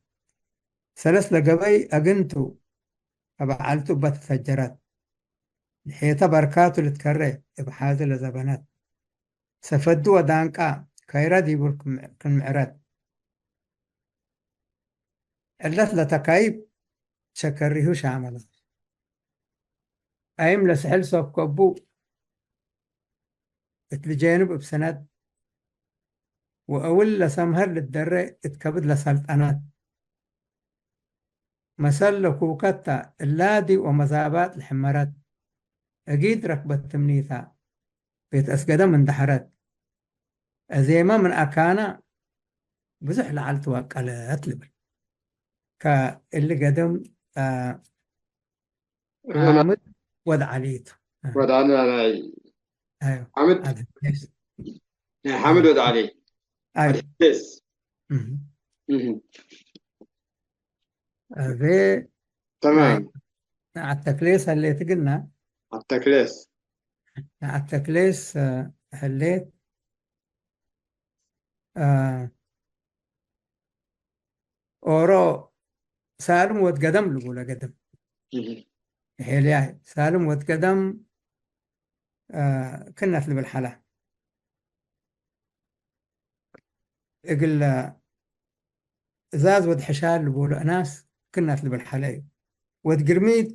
ሰለስ ለገበይ አግንቱ ከበዓልቱ እበ ትፈጀረት፣ ልሔተ በርካቱ ልትከሬ እብ ሓዚ ለዘበነት፣ ሰፈዱ ወዳንቃ ካይራ ዲቡ ክም-፣ ክም ምዕረት፣ ዕለት ለተካይብ ሸከሪሁ ሻመለ። አይም ለስሕል ሶብ ከቡ እት ልጄንብ እብ ሰነት፣ ወአውል ለሰምሀር ልትደሬ እት ከብድ ለሰልጠነት፣ መሰል ለኩከት ተ እላዲ ወመዛባጥ ለሕመረት፣ እጊድ ረክበት ትምኒታ ቤት አስገደ ምን ደሐረት፣ አዜመ ምን አካነ ብዙሕ ለዐል ትወቀለት ልብል። ከእሊ ገደም፣ አ፣ አና ሓምድ ወድ ዐሊ ቱ። ወድ ዐሊ ናይ አዮ። ሓምድ፣ ዐሊ። ናይ ሓምድ ወድ ዐሊ። አዮ። ዐሊ ሄስ። እህ። እህ። አዜ ተማም። ናይ፣ ናይ ዐድ ተክሌስ ህሌት ግና። ዐድ ተክሌስ። ናይ ዐድ ተክሌስ፣ አ፣ ህሌት፣ አ፣ ኦሮ ሳልም ወድ ገደም ልቡለ ገደም። እህ። ሔልያይ ሳልም ወድ ገደም፣ አ፣ ክነት ልብል ሐላ። እግል እዛዝ ወድ ሕሻል ልቡለ እናስ ክነት ልብል ሐለ እዩ። ወድ ግርሚት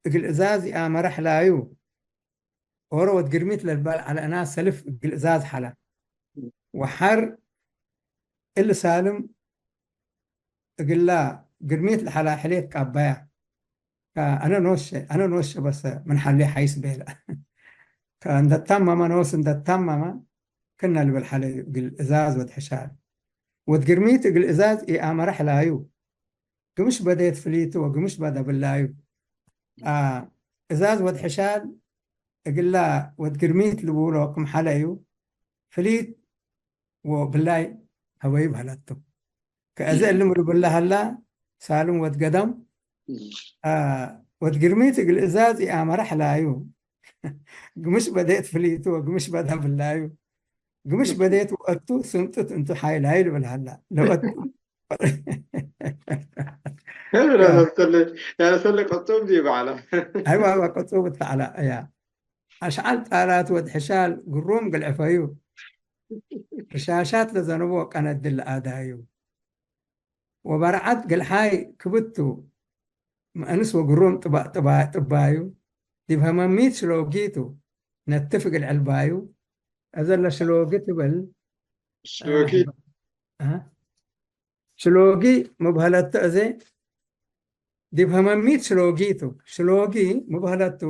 እግል እዛዝ ይአመረ ሕላዩ። ኦሮ ወድ ግርሚት ለልባል ዐለ እናስ ሰልፍ እግል እዛዝ ሐላ። ወሐር እሊ ሳልም እግላ ግርሚት ለሐላ ሕሌት ቃባያ። ከአነ ኖሼ፣ አነ ኖሼ በሰ ምን ሐሌ ሐይስ ቤለ። ከእንደ ታመመ ኖስ እንደ ታመመ ክነ ልብል ሐለ እግል እዛዝ ወድ ሕሻል። ወድ ግርሚት እግል እዛዝ ኢአመረ ሕላዩ። ግምሽ በዴት ፍሊቱ ወግምሽ በደ ብላዩ። አ፣ እዛዝ ወድ ሕሻል እግላ ወድ ግርሚት ልቡሎ ክም ሐለዩ። ፍሊት ወብላይ ሀበዩ በህለቱ። ከአዜ እም። እሊ ምኑ ብለ ሀላ፣ ሳልም ወድ ገደም፣ እም። አ፣ ወድ ግርሚት እግል እዛዝ ኢአመረ ሕላዩ። ግምሽ በዴት ፍሊቱ ወግምሽ በደ ብላዩ። ግምሽ በዴት ወአቱ ስምጥት እንቱ ሓይላይ ልብል ሀላ። ለወቱ ህብረ መሰለ፣ ያሰለ ቀጹም ዲብ ዐለ። አይዋ፣ አይዋ፣ ቀጹም እት ዐለ፣ አያ። አሽዓል ጣላት ወድ ሕሻል ግሩም ግልዕፈዩ። ርሻሻት ለዘንቦ ቀነድል ለአዳዩ። ወበርዐት ግልሓይ ክብቱ፣ መአንስ ወግሩም ጥባ-፣ ጥባ-፣ ጥባዩ። ዲብ ሀመሚት ሽሎጊቱ፣ ነትፍ እግል ዕልባዩ። እዘ ለሽሎጊ ትብል፣ ሽሎጊ። አ፣ ሽሎጊ ምብሀለቱ እዜ ዲብ ህመሚት ሽሎጊ ቱ። ሽሎጊ ምብሀለቱ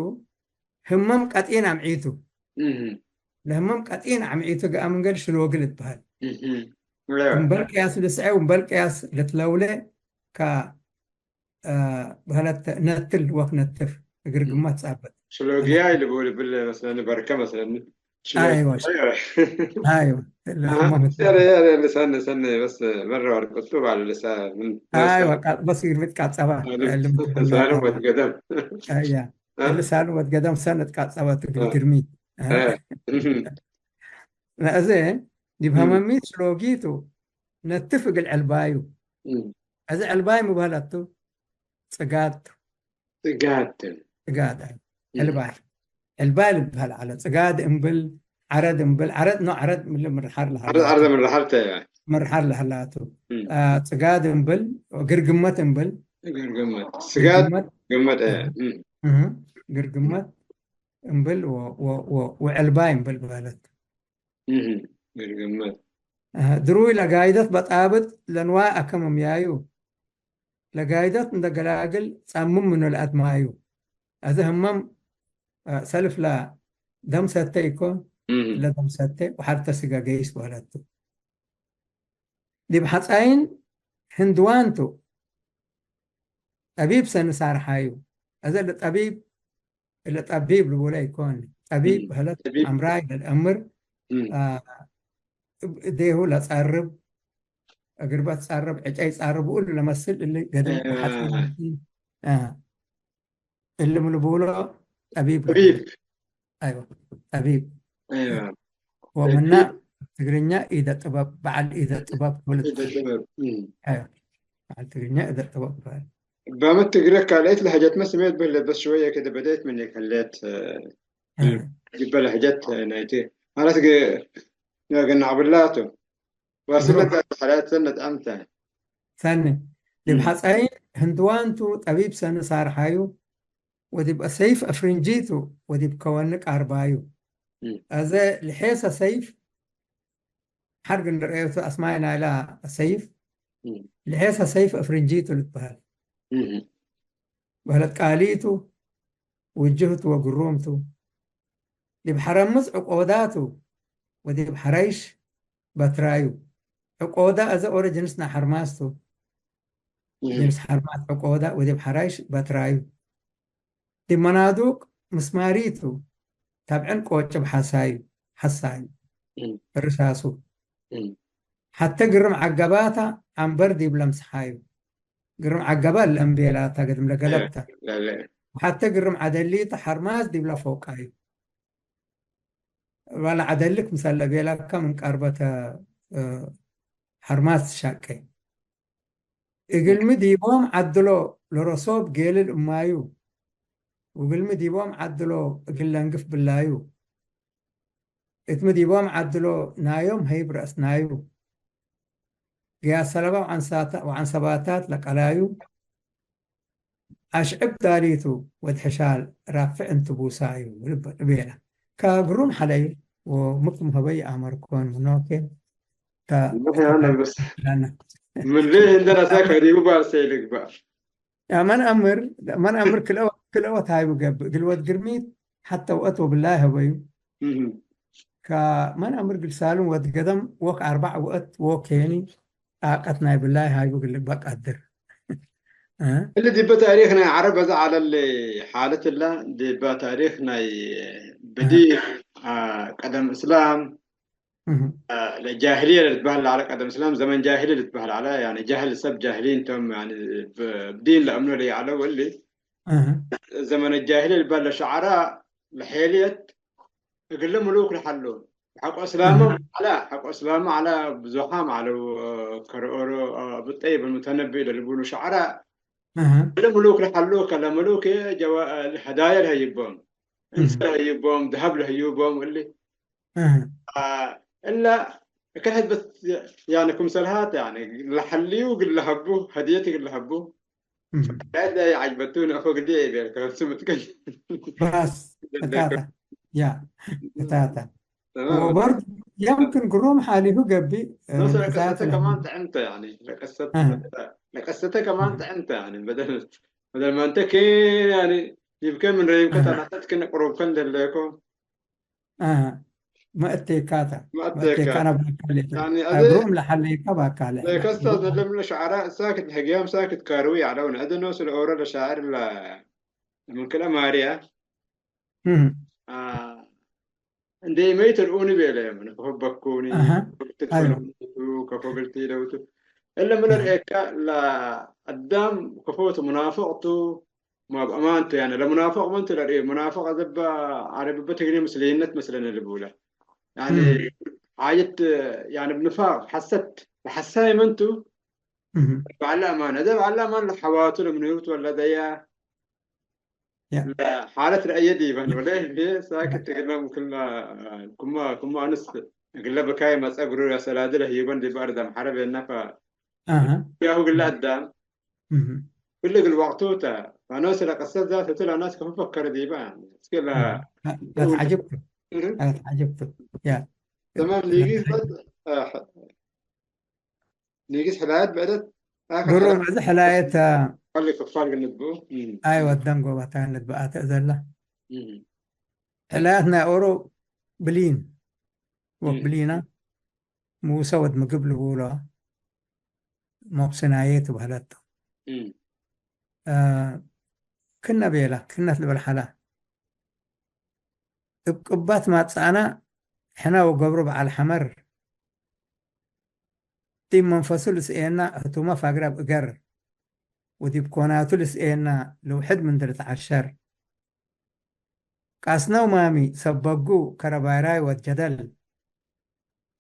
ህመም ቀጢን አምዒቱ። እህ። ለህመም ቀጢን አምዒቱ ገአ ምንገል ሽሎጊ ልትበሀል። እህ። እምበል ቅያስ ልስዐ ወእምበል ቅያስ ልትለውለ ከ-፣ አ፣ በህለት ነትል ወክ ነትፍ እግር እህ። ግማት ጻበት። ሽሎጊያ ይልቡ ልብል መስለኒ በርከ መስለኒ። አይወ። አይወ። አይወ። አሃ። ለህመም ሰረ፣ ሰረ፣ ሰነ፣ ሰነ፣ በስ መረ ወርቅ እቱ ባል ልሳ ምን አይወ፣ ቃ-፣ በስ ግርሚት ቃጸባ። አለ። ልምት ኩሉ ሳልም ወትገደም። አያ። አ? ልሳኑ ወትገደም ሰነት ቃጸባ ትግል አ። ግርሚት። አ። አ። እህ። ለአዜ ዲብ ሀመሚት ሽሎጊቱ ነትፍ እግል ዕልባዩ። እም። አዜ ዕልባይ ምበህለቱ ጽጋድ ቱ። ጽጋድ። ጽጋድ፣ አይ። እም። ዕልባይ። ዕልባይ ልበህል ዐለ። ጽጋድ እምብል ዐረድ እምብል፣ ዐረድ ኖ ዐረድ ምን ምርሐር ለሀላ። ዐረድ፣ ዐረድ ምርሐር ተ። ምርሐር ለሀላቱ። እም። አ፣ ጽጋድ እምብል፣ ግርግመት እምብል። ግርግመት። ስጋድ፣ ግርግመት። ግመት፣ እ፣ እህ። እም። እህ። ግርግመት እምብል ወ-፣ ወ-፣ ወ-፣ ወዕልባይ እምብል በህለት። እህ። ግርግመት። አህ፣ ድሩይ ለጋይደት በጣብጥ ለንዋይ አከምምያዩ። ለጋይደት እንደ ገላግል ጸምም ምኑ ለአድማዩ። አዜ ህመም፣ አ፣ ሰልፍ ለደም ሰተ ኢኮን፣ እህ። ለደም ሰተ ወሐርተ ስጋ ገይስ በህለቱ። ዲብ ሐጻይን ህንድዋን ቱ፣ ጠቢብ ሰኒ ሳርሓዩ። አዜ ለጠቢብ፣ እለ ጠቢብ ልቡለ ኢኮን። ጠቢብ እም። በህለት ጠቢብ። አምራይ ለልአምር፣ እም። አ፣ እብ እዴሁ ለጸርብ፣ እግርበት ጸርብ፣ ዕጨይ ጸርብ፣ እሉ ለመስል እሊ ገደም አ። ወሐጺን፣ አ። እሊ ምን ልቡሎ ጠቢብ ጠቢብ። ልብል። አይወ፣ ጠቢብ። አይወ። ወምና ጠቢብ። ትግርኛ ኢደ ጥበብ፣ በዓል ኢደ ጥበብ ትብል። ኢደ ጥበብ። እም። አይወ፣ በዓል ትግርኛ ኢደ ጥበብ ትብል። ባመት ትግረ ካልአይት ለሀጀትመ ስሜት በህለት፣ በስ ሽወየ ከደ በደየት ምን ከለት፣ እ። ጅበ ለሀጀት ናይቴ። ማለት ገ-፣ ገና ብላቱ። ዋስነት እህ። ሐላት ሰነት አምተ። ሰኒ። ዲብ እም። ሐጻይን ህንድዋን ቱ ጠቢብ ሰኒ ሳርሓዩ፣ ወዲብ ሰይፍ አፍርንጂ ቱ፣ ወዲብ ከወኒ ቃርባዩ። እም። አዜ ልሔሰ ሰይፍ፣ ሐርግ እንደ ረአዮቱ አስማይ ናይላ ሰይፍ፣ እም። ልሔሰ ሰይፍ አፍርንጂ ቱ ልትበህል። እም። በህለት ቃሊ ቱ፣ ውጅህ ቱ ወግሩም ቱ። ዲብ ሐረምዝ ዕቆዳ ቱ፣ ወዲብ ሐራይሽ በትራዩ። ዕቆዳ አዜ ኦረ ጅንስ ናይ ሐርማዝ ቱ። እም። ጅንስ ሐርማዝ ዕቆዳ ወዲብ ሐራይሽ በትራዩ። ዲብ መናዱቅ ምስማሪቱ፣ ተብዕን ቆጭብ ሐሳዩ፣ ሐሳዩ፣ እም። ርሳሱ። እም። ሐተ ግርም ዐገባታ ዐንበር ዲብ ለምስሓዩ። ግርም ዐገባ ለእምቤላታ ገድም ለገለብታ። ለ-፣ ለ-፣ ወሐተ ግርም ዐደሊታ ሐርማዝ ዲብ ለፎቃዩ። ባለ ዐደልክ ምሰል ለቤላካ ምን ቀርበተ፣ እ፣ ሐርማዝ ትሻቄ። እግልሚ ዲቦም ዐድሎ ለረሶብ ጌልል እማዩ፣ ወእግልሚ ዲቦም ዐድሎ እግል ለንግፍ ብላዩ፣ እትሚ ዲቦም ዐድሎ ናዮም ሀይብ ረአስናዩ፣ ግያት ሰለባ ወዐንሳታ-፣ ወዐንሰባታት ለቀላዩ፣ አሽዕብ ዳሊቱ ወድ ሕሻል ራፍዕ እንቱ ቡሳዩ ልብ-፣ ልቤላ። ከግሩም ሐለዩ ወምክም ሀበይ አመርኮን ምኖኬ ተ-፣ ምኖኬ ያለ በስ። ለና። ምን ልህ እንደ ራሳ ከዲቡ ባርሰ ልግባ። ያ መን አምር፣ መን አምር ክልኦ-፣ ክልኦት ሃይቡ ገብእ። እግል ወድ ግርሚት ሐተ ወአት ወብላይ ሀበዩ። እህ። ከመን አምር እግል ሳሉም ወድ ገደም ወክ አርባዕ ወአት ወኬኒ ጣቀት ናይ ብላይ ሃይቡ እግል በቀድር። እ? እሊ ዲበ ታሪክ ናይ ዐረብ አዜ ዐለ እሊ ሓለት እላ፣ ዲበ ታሪክ ናይ ብዲ፣ እ። አ፣ ቀደም እስላም፣ እህ። አ፣ ለጃህልየ ለልትበህል ለዐለ፣ ቀደም እስላም ዘመን ጃህሊ ልትበህል ዐለ፣ ያኒ ጃህል ሰብ ጃህሊን ቶም፣ ያኒ ብ-፣ ብዲን ለአምኖ ለይዐለው እሊ እህ። ዘመን ጃህሊ ልበህል ለሸዓራ ለሔልየት እግለ ምሉክ ለሐሉ። ሐቆ እስላመ እህ። ዐለ፣ ሐቆ እስላመ ዐለ፣ ብዙሓም ዐለው፣ ከረኦሮ፣ አቡ ጠይብ አልሙተነቢ ለልቡሉ ሸዓራ እህ። እግለ ምሉክ ለሐሉ፣ ከለ ምሉክ ጀዋ-፣ ሀዳየ ለሀይቦም፣ እህ። እንሰ ለሀይቦም፣ ደሀብ ለሀይቦም እሊ እህ። አ፣ እለ እከ ሕድበት ያኒ ክምሰልሃት ያኒ ለሐልዩ እግል ለሀቡ፣ ሀድየት እግል ለሀቡ። እህ። ዳድ ዳይ ዐጅበቱ ነአፎ ግዲ ቤልከ፣ ስምጥቅል። በስ፣ እታታ። ያ፣ እታታ። ተማም። ወበርድ የምክን ግሩም ሓሊሁ ገብእ፣ እ፣ ነፍሰ ለቀሰተ ብዛት ከማን ለህም። ጥዕምተ፣ ያኒ ለቀሰተ፣ እህ። ለቀሰተ ከማን እህ። ጥዕምተ፣ ያኒ በደል፣ በደል ማንተ ኬን፣ ያኒ ይብከ ምን ረይብከ እህ። ተናተት ክን ቅሩብከ እንደለኮ። አ፣ መእቴካታ፣ መእቴካ። መእቴካና ባካሌ። ያኒ አ፣ አዜ ግሩም ለሐሌካ ባካሌ። ለከስታ አለ። ግሩም። ዘለም ለሸዓራ ሳክት ለሕግያም ሳክት ካርዊ ያለውን አደ ኖስ ለኦረ ለሻዕር ለ-፣ ምን ክለ ማርያ። እህ። አ፣ እንዴ መይት ርኡኒ ቤለ ምን ከፎ በኩኒ፣ አሃ። ከፎ ግልቲ አይዋ። ለውቱ፣ ከፎ ግልቲ ለውቱ። እለ ምን አሃ። ርኤካ ለአዳም ከፎቱ ሙናፍቅቱ፣ ማብ አማንቱ፣ ያኒ ለሙናፍቅ መንቱ ለርኤ፣ ሙናፍቅ አዘባ ዐረብበ ትግሬ ምስልይነት መስለነ ልቡለ። ያኒ እም። ሓጀት፣ ያኒ፣ ብንፋቅ ሐሰት ለሐሳይ መንቱ እህ። በዐለ አማን። እዘ በዐለ አማን ለሐዋቱ ለምንህብት ወለደያ ያ። ለሓለት ረአየ ዲበን ወለ እንዴ ሳክት እግለ ክማ፣ ክማ፣ ክማ አንስ እግለ ብካይ መጸ ግሩር አሰላዲ ለህይበን ዲብ አርድ አምሐረ ቤና ፈ አሃ። ያሁ ግለ አዳም እህ። ክል እግል ወቅቱ ተ፣ ፈኖስ ለቅሰት ዛት እቱ ለናስ ከመ ፈከረ ዲበ፣ እስኪ ለ-፣ እህ። ለትዓጀብቱ፣ እህ። ለትዓጀብቱ። ያ። ተማም ሊጊስ ለትዓጀብቱ። በጥ፣ አ፣ ሊጊስ ሕላየት ብዕደት፣ አከ ግሩም ሕላየት እዚ ሕላየት፣ አ፣ ፋል ክፋል ግንድቡ። እም። አይ ወደም ጎባታ ግንድበአተ እዘላ። እም። ሕላየት ናይ ኦሮ ብሊን፣ እም። ወብሊና፣ ሙሰ ወድ ምግብ ልቡሎ፣ ሞቅስናዬ ትበህለት ቱ። እም። አ፣ ክነ ቤላ፣ ክነት ልብል ሐላ። እብ ቅባት ማጽአና፣ ሕነ ወገብሩ በዐል ሐመር፣ ዲብ መንፈሱ ልስኤና ህቱመ ፋግረ እብ እገር፣ ወዲብ ኮናቱ ልስኤና ልውሕድ ምንዲ ልትዐሸር፣ ቃስነው ማሚ ሰበጉ ከረባይራይ ወድ ጀደል፣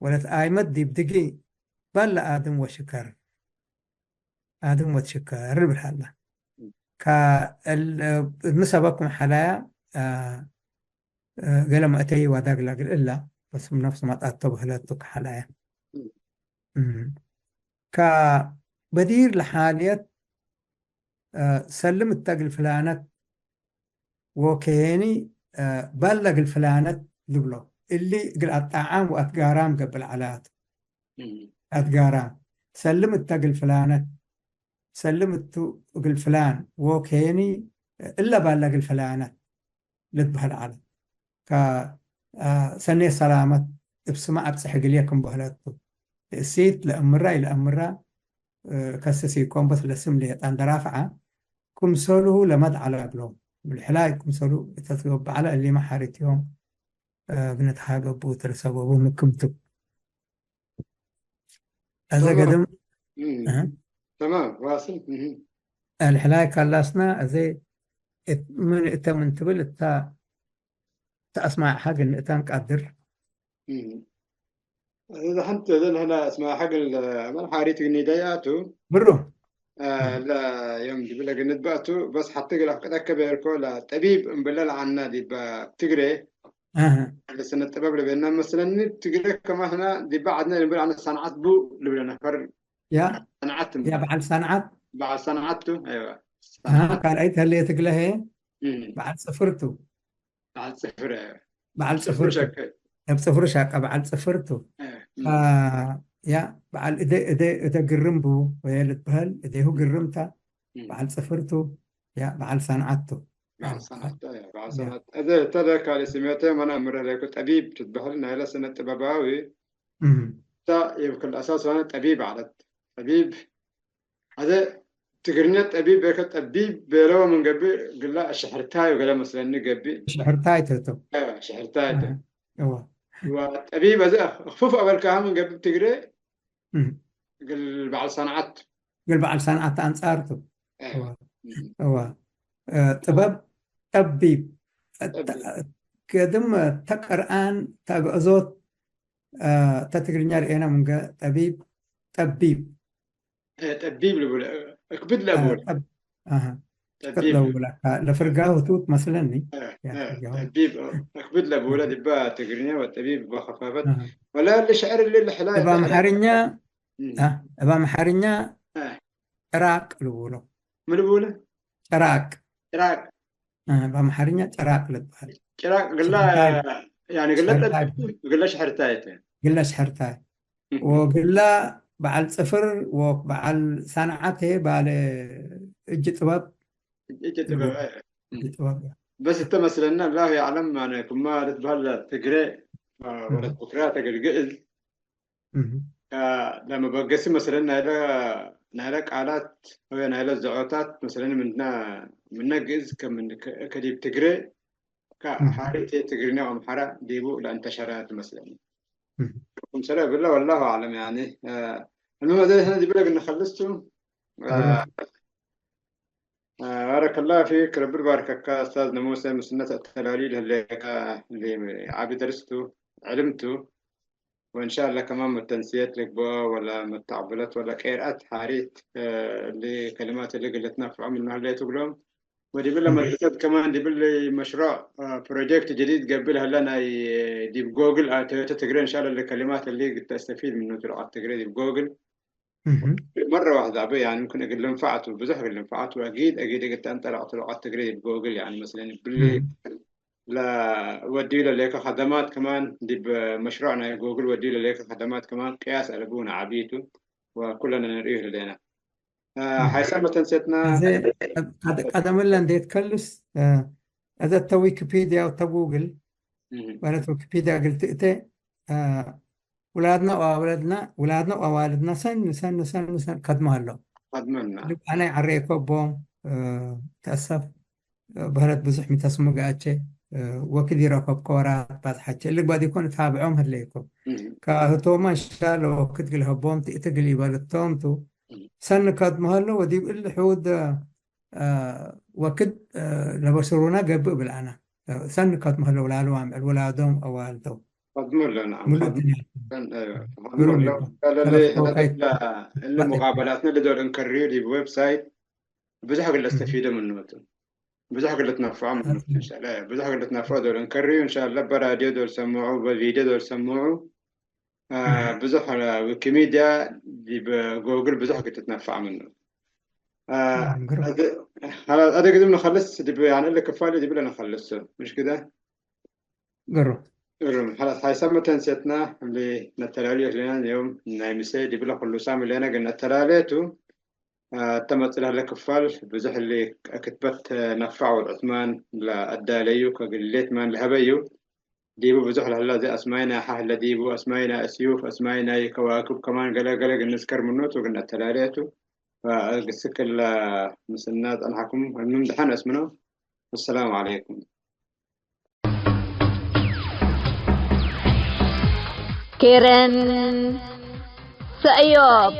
ወለት አይመት ዲብ ድጊ ባለ አድም ወሽከር፣ አድም ወትሽከር ልብል ሀላ። ከእል-፣ እብ ሰበኩም ሐላያ፣ አ፣ አ፣ ገለ መእተይ ዋዳግ ላግል እላ፣ በስ ነፍስ መጣቶ በህለቱ ከሐላያ። እም። ከበዲር ለሓልየት፣ አ፣ ሰልም እተ እግል ፍላነት ወኬኒ፣ አ፣ ባለ እግል ፍላነት ልብሎ። እሊ እግል አጣዓም ወአትጋራም ገብእ ለዐለ ቱ። እም። አትጋራም። ሰልም እተ እግል ፍላነት፣ ሰልም እቱ እግል ፍላን ወኬኒ እለ ባለ እግል ፍላነት ልትበህል ዐለ። ከ-፣ አ፣ ሰኔት ሰላመት እብ ስመ አብጽሕ እግልዬ ክም በህለት ቱ። እሲት ለእምራ ኢለአምራ፣ እ፣ ከስስ ኢኮን በስ ለስም ሌጣን ደራፍዐ፣ ክምሰልሁ ለመድ ዐለ እግሎም። እግል ሕላይ ክምሰሉ እተ ትገብእ ዐለ እሊመ ሓሪት ዮም፣ እ፣ እብ ንትሃገቡ እተ ለሰበቡ ምክም ቱ። አዘ ተማም። ገድም፣ እም። እህ። ተማም፣ ዋስል። እህ። አልሕላይ ካላስና፣ አዜ እት-፣ ምን እተ ምን ትብል እታ ተአስማዕሐ ግን እታን ቃድር። እህ። አዜ ሐንተ እዘ ንሕነ አስማዕሐ ግን ለአመል ሓሪት ግኒደያቱ። ብሩ። አ፣ እህ። ለዮም ዲብለ ግንድባቱ፣ በስ ሐቲ እግል አፍቅደከ ቤርኮ ለጠቢብ እምብለ ለዐና ዲበ ትግሬ፣ አሀ። ለስነ ጥበብ ለቤና መስለኒ ትግሬ ከማህና ዲበ ዐድነ ልብል አነ ሰንዓት ቡ ልብለ ነፈር ያ፣ ሰንዓት ያ በዓል ሰንዓት። በዓል ሰንዓት ቱ፣ አይዋ። አሀ፣ ሰንዓት። ካልኣይት ህሌት እግለ ህዬ እም። በዓል ጽፍር ቱ። በዓል ጽፍር፣ አይዋ። በዓል ጽፍር ጽፍር ቱ። ሸቀ። እብ ጽፍር ሸቀ በዓል ጽፍር ቱ። አ፣ እም። አ፣ ያ በዓል እደ፣ እደ፣ እደ ግርም ቡ ወየ ልትበሀል፣ እዴሁ ግርም ተ። እም። በዓል ጽፍር ቱ። ያ በዓል ሰንዓት ቱ። በዓል አዎ። ሰንዓት፣ በዓል ያ። ሰንዓት። አዜ እተ ለካሊ ስሜተ መነ እምረ ለኩ ጠቢብ ትትበህል ናይለ ስነ ጥበባዊ እም። እተ ይብ ክል አሳስ ሆነ ጠቢብ ዐለት። ጠቢብ አዜ ትግርኛ ጠቢብ ቤከ ጠቢብ ቤለው ምን ገብእ ግላ ሽሕርታይ ወገለ መስለኒ ገብእ። ሽሕርታይ ቱ። አዎ፣ ሽሕርታይ ቱ። አዎ። ወጠቢብ አዜ እኽፉፍ አበልካሃ ምን ገብእ ትግሬ እም። እግል በዓል ሰንዓት። እግል በዓል ሰንዓት አንጻር ቱ። አዎ። እዋ። እም። እዋ። እ፣ ጥበብ ጠቢብ። ጠቢብ። ገድም ተቅርአን ተግዕዞት፣ እ፣ ተትግርኛ ርኤና ምንገ ጠቢብ፣ ጠቢብ። እ፣ ጠቢብ ልቡለ፣ እክብድ እ፣ ለቡለ። ጠብ-፣ አሃ። ጠቢብ። ለቡለ፣ ለፍርጋሁ ቱ መስለኒ። እ፣ ያ፣ እ፣ ፍርጋሁ። ጠቢብ፣ እ፣ እክብድ ለቡለ ዲባ ትግርኛ ወጠቢብ በኸፋፈት። አሃ። ወላ እሊ ሸዕር እሊ ልሕላ እብ አምሓርኛ፣ እም። አ፣ እብ አምሓርኛ አ። ጭራቅ ልቡሎ። ምን ልቡለ? ጭራቅ። ጭራቅ። አ፣ እብ አምሓርኛ ጭራቅ ልትበሃል። ጭራቅ ግላ፣ ሽሕርታይ። ያኒ ግላ ሽሕርታይ። ጠቢብ፣ ግላ ሽሕርታይ ተ። ግላ ሽሕርታይ። እም። ወግላ በዓል ጽፍር ወበዓል ሰንዓት ህዬ ባለ እጅ ጥበብ። እጅ ጥበብ፣ እም። እጅ ጥበብ። በስ እተ መስለና፣ አላሁ የዕለም፣ ያኒ ክማ ልትበሃል ትግሬ፣ አ፣ እም። ወለት ብክራ ተግል ግእዝ። እህ። ከ-፣ ለመበገሲ መስለን ናይለ፣ ናይለ ቃላት ወይ ናይለ ዘዖታት መስለን ምንድና፣ ምነ ግእዝ ከም-፣ ከ-፣ ከዲብ ትግሬ፣ ከ-፣ እህ። ሓሪት ትግርኛ ወአምሓራ ዲቡ ለእንተሸረ ትመስለኒ። እህ። ክምሰለ እብለ ወላሁ አዕለም፣ ያኒ፣ እ፣ እልሚ መዘይ ሕነ ዲብለ ግን ኸልስቱ፣ እ፣ እህ። እ፣ ባረከላሁ ፊክ፣ ረቢ ባርከካ፣ እስታዝ ነሙሰ፣ ምስነት አተላሊ ለህሌካ፣ እንዴ፣ ዓቢ ደርስቱ፣ ዕልምቱ፣ ወእንሻአላህ ከማን መተንስየት ልግበኦ ወለ መተዕብለት ወለ ቄርአት ሓሪት፣ እ፣ እሊ ከሊማት እሊ እግል ልትነፍዖ ምኑ ህሌት እግሎም። ወዲብለ መድረሰት ከማን ዲብሊ መሽሮዕ፣ እ፣ ፕሮጀክት ጀዲድ ገብእ ለህለ ናይ ዲብ ጎግል አተዮተ ትግሬ እንሻአላህ እሊ ከሊማት እሊ እግል ተስተፊድ ምኑ ቱ ሉቀት ትግሬ ዲብ ጎግል። እህ። መረ ዋሕድ አበ፣ ያኒ፣ ምክን እግል ልንፈዓቱ፣ ብዙሕ እግል ልንፈዓቱ፣ አጊድ፣ አጊድ እግል ተአንጠለቅቱ ሉቀት ትግሬ ዲብ ጎግል፣ ያኒ፣ መስለን፣ ብሊ እህ። ለወድዩ ለሌከ ከደማት ከማን፣ ዲብ መሽሮዕ ናይ ጎግል ወድዩ ለሌከ ከደማት ከማን ቅያስ አለቡ ነዓቢቱ፣ ወኩለነ ንርእዩ ህሌነ። አ፣ እህ። ሓይሰ መተንሴትና አዜ ቀድ-፣ ቀደምለ እንዴ ትከልስ፣ አ፣ አዘ እተ ዊኪፒድያ ወተ ጉግል፣ እህ። ማለት ዊኪፒድያ እግል ትእቴ፣ አ፣ ውላድነ ወአዋልድነ፣ ውላድነ ወአዋልድነ ሰኒ፣ ሰኒ፣ ሰኒ፣ ሰኒ ከድመ ሀለው። ከድመና። ልብ አነ ይዐሬኮ ቦም፣ እ፣ ተአሰፍ፣ እ፣ በህለት ብዙሕ ሚ ተስሙ ገአቼ፣ እ፣ ወክድ ይረከብኮ ወራት ባጽሐቼ። እሊ ግባዲኮን እታብዖም ህሌኮ። እህ። ከህቶመ እንሻለ ወክድ እግል ሀቦም ትእቲ እግል ኢበልቶም ቱ። እህ። ሰኒ ከድመ ሀለው ወዲብ እሊ ሕውድ አ፣ ወክድ፣ አ፣ ለበስሩነ ገብእ እብል አነ። አ፣ ሰኒ ከድመ ህለው ላሉ አምዕል ውላዶም አዋልዶም። ከድመ ህለው፣ ነዓም፣ ምሉእ ከድመ ድንያ። ሰን-፣ አ፣ ከድመ ግሩም ህለው። ይኮን። ለለ-፣ ሰለፍ ለለ-፣ ቶካይ እሊ ባጥ ሙቃበላትነ ለዶል እንከርዩ ዲብ ዌብሳይት ብዙሕ እግል እህ። ለስተፊደ ምኑ ቱ። ብዙሕ እግል ልትነፍዖ ምኑ ቱ። አዎ። እንሻአላህ ብዙሕ እግል ልትነፍዖ ዶል እንከርዩ እንሻአላህ በራድዮ ዶል ሰምዑ፣ በቪድዮ ዶል ሰምዑ። አ፣ እህ። ብዙሕ ዊኪሚድያ ዲብ ጎግል ብዙሕ ክትትነፈዕ ምኑ። አ፣ ናም፣ ግሩም። አደ፣ ሀላ፣ አደ ግድም ንኸልስ ዲብ፣ ያኒ፣ እሊ ክፋል ዲብለ ንኸልሱ፣ ምሽ ግደ? ግሩም። ግሩም። ሀላስ፣ ሀይሰ መተንሴትና እሊ ነተላልዮ ህሌና፣ ዮም ናይ ምሴ ዲብለ ክሉ ሳም ህሌና ግን ነተላሌቱ፣ አ፣ እተ መጽእ ለህለ ክፋል ብዙሕ እሊ ክትበት ነፋዕ ወድ ዑስማን ለአዳለዩ፣ ከግሌት ማን ለሀበዩ፣ ዲቡ ብዙሕ ለህለ፣ እዚ አስማይና ሐህ ለዲቡ፣ አስማይና እስዩፍ፣ አስማይና ከዋክብ ከማን ገለ ገለ እግል ንዝከር ምኑ ቱ እግል ነተላሌ ቱ። ፈእግስክ እለ ምስልና ጸንሐኩም፣ እኑ ምድሐን አስምኖ። ወሰላሙ ዐለይኩም። ኬረን ሰእዮብ።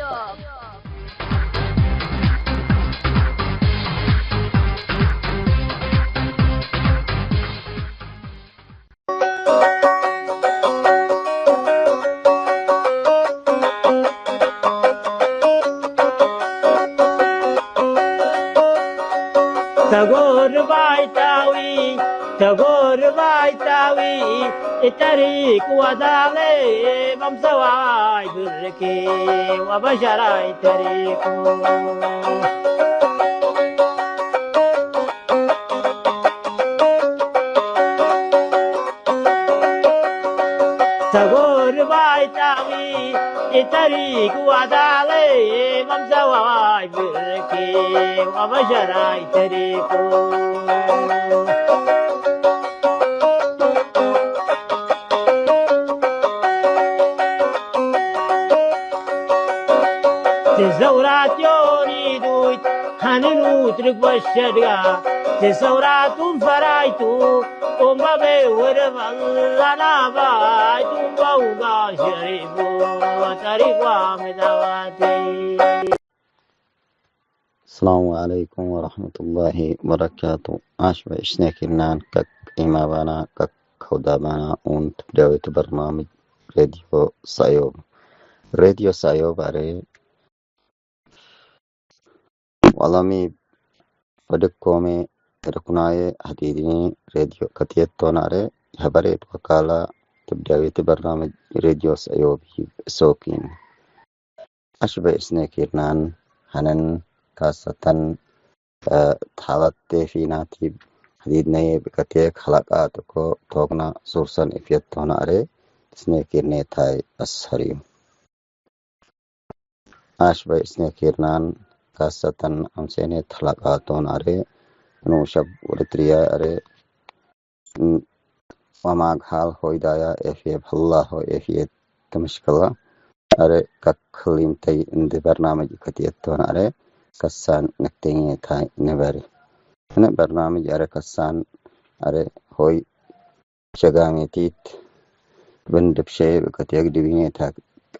ተጎርባይታዊ፣ ተጎርባይታዊ፣ እተሪክ ወዳሌ፣ በምሰዋይ ብርኪ ወበሸራይ ተሪኩ። ተጎርባይታዊ፣ እተሪክ ወዳሌ፣ በምሰዋይ ብርኪ ወበሸራይ ተሪኩ። ትዘውራት ዮኒዱይት ሐንኑት ርግበ ሸድጋ ትሰውራቱን ፈራይቱ ጡምበቤ ወደበል አናባይ ጡምበውጋ ሸሪቡ ወጠሪቋ ምዳዋቲ። السلام عليكم ورحمة الله وبركاته. አሽበ እስኔ ኪርናን ከክ ኢማባና ከክ ከውዳባና ኡን ትብዳዊት በርናምጅ ሬድዮ ሳዮብ። ሬድዮ ሳዮብ አሬ ወለሚ ወድኮሜ ርኩናዬ ሀዲድኒ ሬድዮ ከትየት ቶናሬ ሀበሬት ወካላ ትብዳዊት በርናምጅ ሬድዮ ሳዮብ እሶኪን። አሽበ እስኔ ኪርናን ሐነን ካሰተን፣ እ፣ ተሐለቴ ፊናቲብ ሐዲድነዬ ብቀቴክ ሐለቃት እኮ ቶክና ሱርሰን እፍየት ቶናሬ እስኔ ኪርኔታይ አስሀርዩ። አሽበ እስኔ ኪርናን ካሰተን አምሴኔት ሐለቃት ቶናሬ ኑሸብ ወርትርያይ አሬ ወማግሃል ሆይዳያ ኤፍየብ ህላሆ ኤፍየት ተመሽክላ አረ ከክሊምተይ እንዲ በርናምጅ ከትየቶን አረ ከሳን ነክተኝታይ ነበሪ። እነ በርናምጅ አረ ከሳን አረ ሆይ ሸጋሜቲት ብንድብሸ ብከትየግ ድብኔታ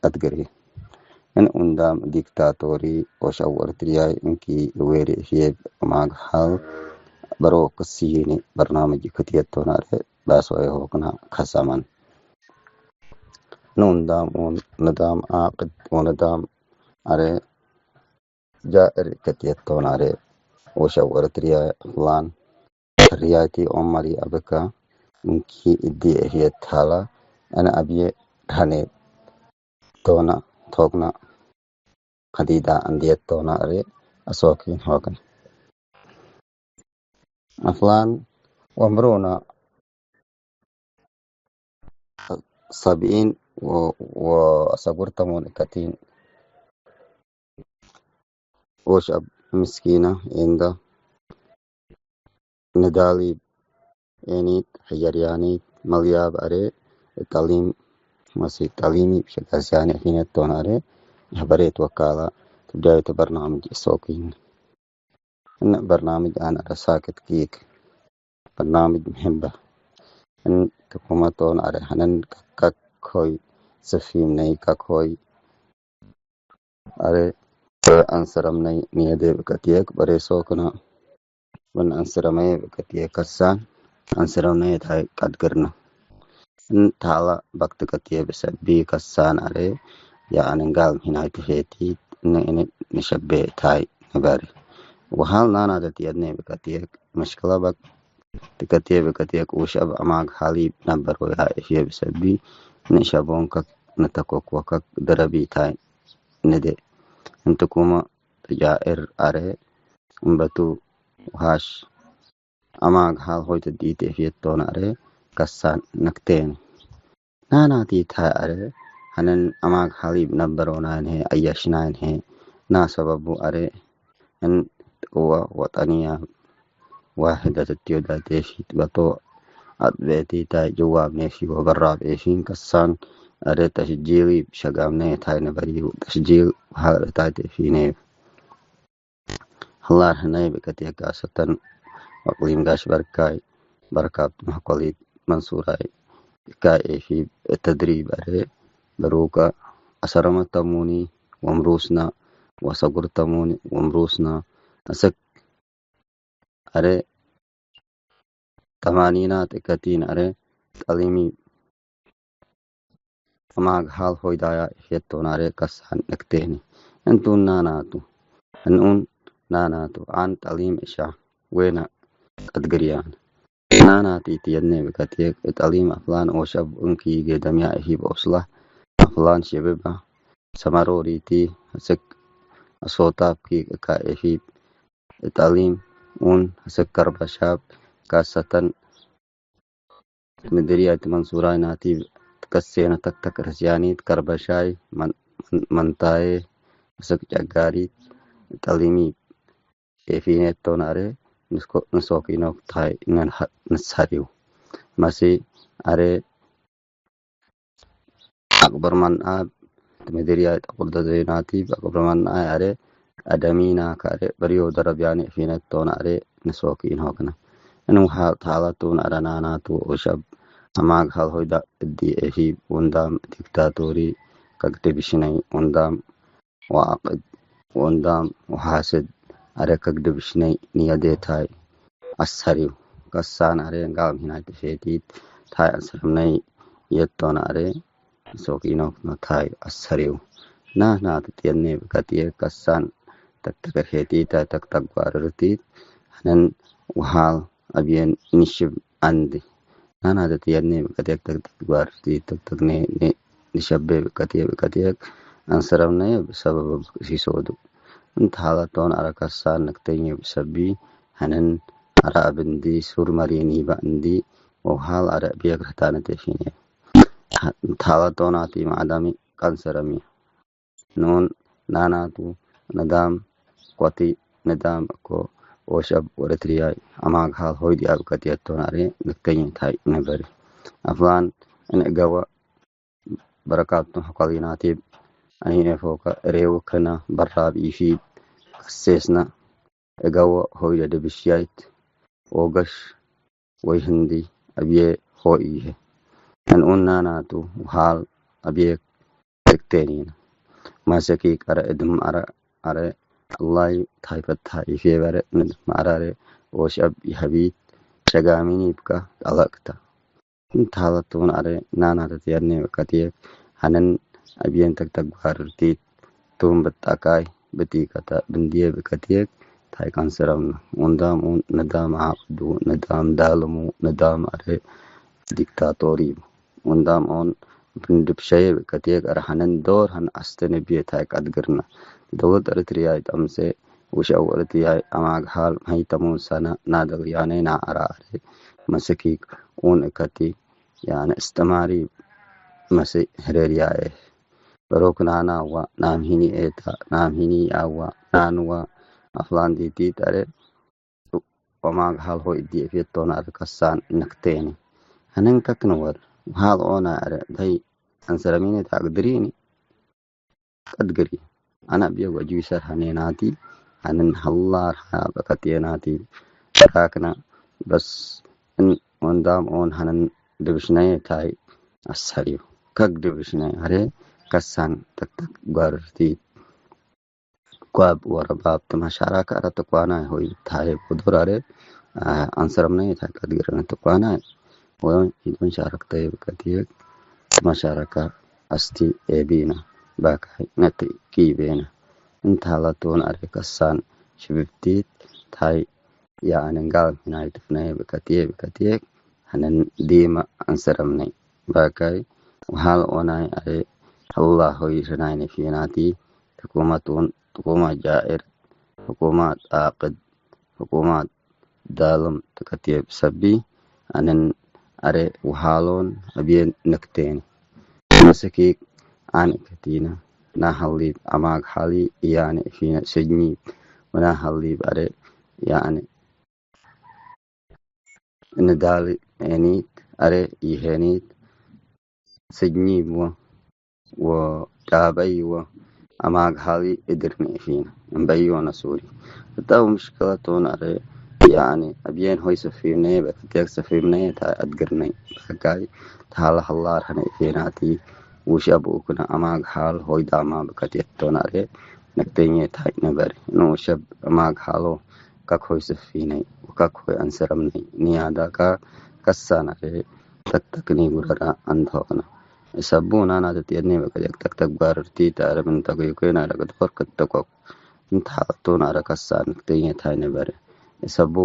አትግሪ። እን ኡንዳም ዲክታቶሪ ወሸወር ትርያይ እንኪ ዌሪ ህዬብ ማግሃል በሮ ክስይኒ በርናምጅ ክትየቶን አረ ባሶ የሆክና ከሰመን። ንኡንዳም ወንዳም ዓቅድ ወንዳም አሬ ጃእር ከትየት ቶን አሬ ወሸብ ኤረትርያ ፍላን ሕርያቲ ኦመሪ አብካ እንኪ እዲ እህየት ሀላ እነ አብዬ ዳኔ ቶና ቶክና ከዲዳ እንድየት ቶና እሬ አሶኪን ሆክን። አፍላን ወምሩና ሰብኢን ወ-፣ ወአሰጉር ተሙን እከቲን ወሸብ ምስኪና እንዳ ንዳሊ ኤኒት፣ ሕየርያኒት፣ መልያብ አሬ፣ ጠሊም መሲ፣ ጠሊሚ፣ ሸጋስያኒ፣ ፊነት ቶን አሬ፣ የህበሬት ወካላ፣ ትብዳዩ ተበርናምጅ እሶኪን። እነ በርናምጅ አነ አረ ሳክት ኪክ፣ በርናምጅ ምህም በ። እን ትኩመ ቶን አሬ፣ ሐነን ከክ ሆይ፣ ስፊም ነይ ከክ ሆይ፣ አሬ አንስረምነይ ንየዴ ብቀትየክ በሬሶ ክነ። ምን አንስረመየ ብቀትየክ ከሳን፣ አንስረምነየ ታይ ቀድግርነ። እን ታላ በክት ቀትየ ብሰቢ ከሳን አሬ፣ የአንንጋል ሂናይ ትፌቲት፣ እነ እነ ንሸቤ ታይ ንበሪ። ወሃል ናና ተትየድነ ብቀትየክ፣ መሽክለ በክ ትከትየ ብቀትየክ ውሸብ አማግ ሀሊብ ነበር ወያእፍየ ብሰቢ፣ ንሸቦን ከክ ንተኮክ ወከክ ደረቢ ታይ ንዴ። እንትኩመ ተጃእር አሬ እምበቱ ውሃሽ አማግ ሀል ሆይት ዲት ኤፍየት ቶን አሬ ከሳን ነክቴን። ናናቲ ታይ አሬ ሐነን አማግ ሀሊብ ነበር ወናይን ሄ አያሽናይን ሄ ና ሰበቡ አሬ እን ቅወ ወጠንያ ዋህደት እትዮ ዳቴ ፊት በቶ አጥቤቲ ታይ ጅዋብ ኔፊ ወበራብ ኤፊን ከሳን አሬ ተሽጂሊ ሸጋምነ ታይ ነበሪ ተሽጂል ወሀል ታይ ቴፊኔ። ህላር ህነይ ብከቴ ጋሰተን ወእቅሊም ጋሽ በርካይ በርካብ መሕኮሊት መንሱራይ እካይ ኤፊ ተድሪብ አሬ በሩከ አሰረመ ተሙኒ ወምሩስና ወሰጉር ተሙኒ ወምሩስና አሰክ አሬ ተማኒናት እከቲን አሬ ጠሊሚ አማግ ሀል ሆይዳያ እፌቶን አሬ ከሳን ነክቴኒ። እንቱን ናናቱ፣ እንኡን ናናቱ፣ አን ጠሊም እሻ ዌነ ቀድግርያን። ናናቲ ትየድኔ ብከቴክ፣ ጠሊም አፍላን ኦሸብ እንኪ ጌደምያ እሂብ ኦስላ፣ አፍላን ሸብባ፣ ሰመሮሪቲ፣ አስክ አሶታብ ኪክ እካ እሂብ፣ ጠሊም ኡን አስክ ከርበሻብ፣ ካሰተን ምድርያይት መንሱራይ ናቲብ ትቀሴነ ተክተክ ርስያኒት ከርበሻይ መን-፣ መን-፣ መንታዬ አሰክ ጨጋሪት ጠሊሚ ኤፊኔት ቶን አሬ ንስኮ-፣ ንሶኪኖክ ታይ ነንሀ-፣ ንሳሪው መሲ አሬ አቅብር መንአብ ምድርያይት አቁርደት ናቲብ አቅብር መንአይ አሬ አደሚና ከአሬ በርዮ ደረብያኒ ፊነት ቶን አሬ ንሶኪን ሆክነ። እንውሃ ታላቱን አረናናቱ ወሸብ አማግ ሀልሆይ ዳ እዲ ኤሂብ ወንዳም ዲክታቶሪ ከግድብ ሽነይ ወንዳም ወአቅድ ወንዳም ወሐስድ አረ ከግድብ ሽነይ ንየዴታይ አሰሪው ከሳን አሬ ጋም ሂናይ ትፌቲት ታይ አስረምነይ የቶን አሬ ሶኪኖክኖ ታይ አሰሪው ናህና ትትየኔ ብከትየ ከሳን ተክተክ ርሄቲታይ ተክተክ ጓርርቲት ሐነን ወሃል አብየን ንሽብ አንዲ ናና ተትየኔ ብከትየክ ተክተክ ጓርርቲት ተክተክ ኔ-፣ ኔ-፣ ንሸቤ ብከትየ ብከትየክ አንሰረምነየ ብሰበብ ሲሶዱ። እንተ ሀለቶን አረ ከሳን ነክተኘ ብሰቢ ሐነን አረ አብ እንዲ ሱር መሪኒበ እንዲ ወውሃል አረ ብየክ ረህታነ ቴፊኔ። እንተ ሀለቶን አቲ ማዕዳሚ ቀንሰረሚ። ኑን ናናቱ ነዳም ኮቲ ነዳም እኮ ወሸብ ወረትርያይ አማግ ሃል ሆይ ዲያብ ከትየቶን አሬ ንክተኝ ታይ ነበሪ። አፍላን እንእገወ በረካቱ ሐቆሊናቲብ አኒኔ ፎከ እሬው ከነ በራብ ኢፊድ ቀሴስነ እገወ ሆይ ለደብሽያይት ኦገሽ ወይ ህንዲ አብዬ ሆይ ይሄ። እንኡና ናቱ ውሃል አብዬ ትክቴኒነ። ማሰኪ ቀረ እድም አረ አረ አላይ ታይፈታ ይፌ በረ ንድም አራረ ወሸብ ይሀቢት ሸጋሚኒ ብካ ጠለቅታ። እንተ ሀለቱን አረ ናና ተትየኔ ብከትየክ ሐነን አብዬን ተግተግባርርቲት ቱም ብጣቃይ ብጢቀተ ብንድዬ ብከትዬክ ታይ ከአንስረምነ። ወንዳም ኡን ንዳም ዓቅዱ፣ ንዳም ዳልሙ፣ ንዳም አሬ ዲክታቶሪ ቡ። ወንዳም ኦን ብንድብሸዬ ብከትዬክ አርሐነን ዶር ሀን አስተንብዬ ታይ ቀድግርነ። ደውለት ኤረትርያይ ጠምሴ ውሸ ወኤረትርያይ አማግሃል መሀይተሙን ሰነ ናደል ያኔ ናዐረ አሬ መስኪክ ኡን እከቲ ያነ እስትማሪ መሲ ህሬርያዬ። በሮክ ናናዋ ናም ሂኒ ኤታ ናም ሂኒ አዋ ናንዋ አፍላን ዲቲት አሬ ወማግሃል ሆይ እዲ እፌቶን አረ ከሳን ንክቴኒ። ሐነን ከክን ወር ውሃል ኦና አረ ታይ አንሰረሚኔ ታቅድሪኒ ቀድግሪ። አነ አብዬ ወእጁ ይሰር ሐኔናቲ ሐነን ሀላር ሀያ በቀጤናቲ ተካክነ በስ እን ወንዳም ኦን ሐነን ድብሽነዬ ታይ አሰሪው ከግ ድብሽነዬ አሬ ከሳን ተክተክ ጓርርቲ ጓብ ወረባብ ትመሻራከ አረ ትኳናይ ሆይ ታዬ ቡዱር አሬ አንስረምነዬ ታይ ቀድግርነ ትኳናይ ወኢዶን ሻረክተዬ ብቀትዬ ትመሻረከ አስቲ ኤቢነ ባካይ ነትኪ ቤነ። እንተ ሀለቱን አሬ ከሳን ሽብብቲት ታይ ያአንን ጋል ሂናይ ትፍነዬ ብከትዬ ብከትዬ ሐነን ዲመ አንሰረምነይ ባካይ ውሃል ኦናይ አሬ ሀላ ሆይ ሸናይነ ፊናቲ ሕኩመቱን ሕኩመት ጃእር ሕኩመት አቅድ ሕኩመት ዳልም ትከትዬ ብሰቢ አንን አሬ ውሃሎን አብዬ ነክቴኒ። መስኪክ አን ከቲነ ናሀሊብ አማግ ሐሊ እያነ ፊነ ስጅኒብ ወናሀሊብ አሬ ያነ ንዳል ኤኒት አሬ ይሄኒት ስጅኒብ ወ ወዳበይ ወአማግሃሊ እድርኒ ፊነ እምበዮነ ሱሪ። እተው ምሽክለቶን አረ ያኒ አብዬን ሆይ ሰፊብነየ በከቴክ ሰፊብነየ ታይ አድግርነይ በህጋይ ተሃለ ሀላር ሀነ ኢፌናቲ ውሸ ብኡክነ አማግሃል ሆይ ዳማ በከቴቶን አረ ነክተኘ ታይ ነበር። እኑ ውሸብ አማግሃሎ ከክ ሆይ ሰፊነይ ወከክ ሆይ አንሰረምነይ ንያዳካ ከሳን አረ ተክተክኒ ጉረራ አንድ ሆነ። እሰቡ ናና ተትየኔ በቀደቅ ተክተክ ጓርርቲ ተአረብ እንተገይኮ ናለቅ ዶር ክትተኮክ እንተ ሐቀቶን አረ ከሳን ክተኘ ታይ ነበረ። እሰቡ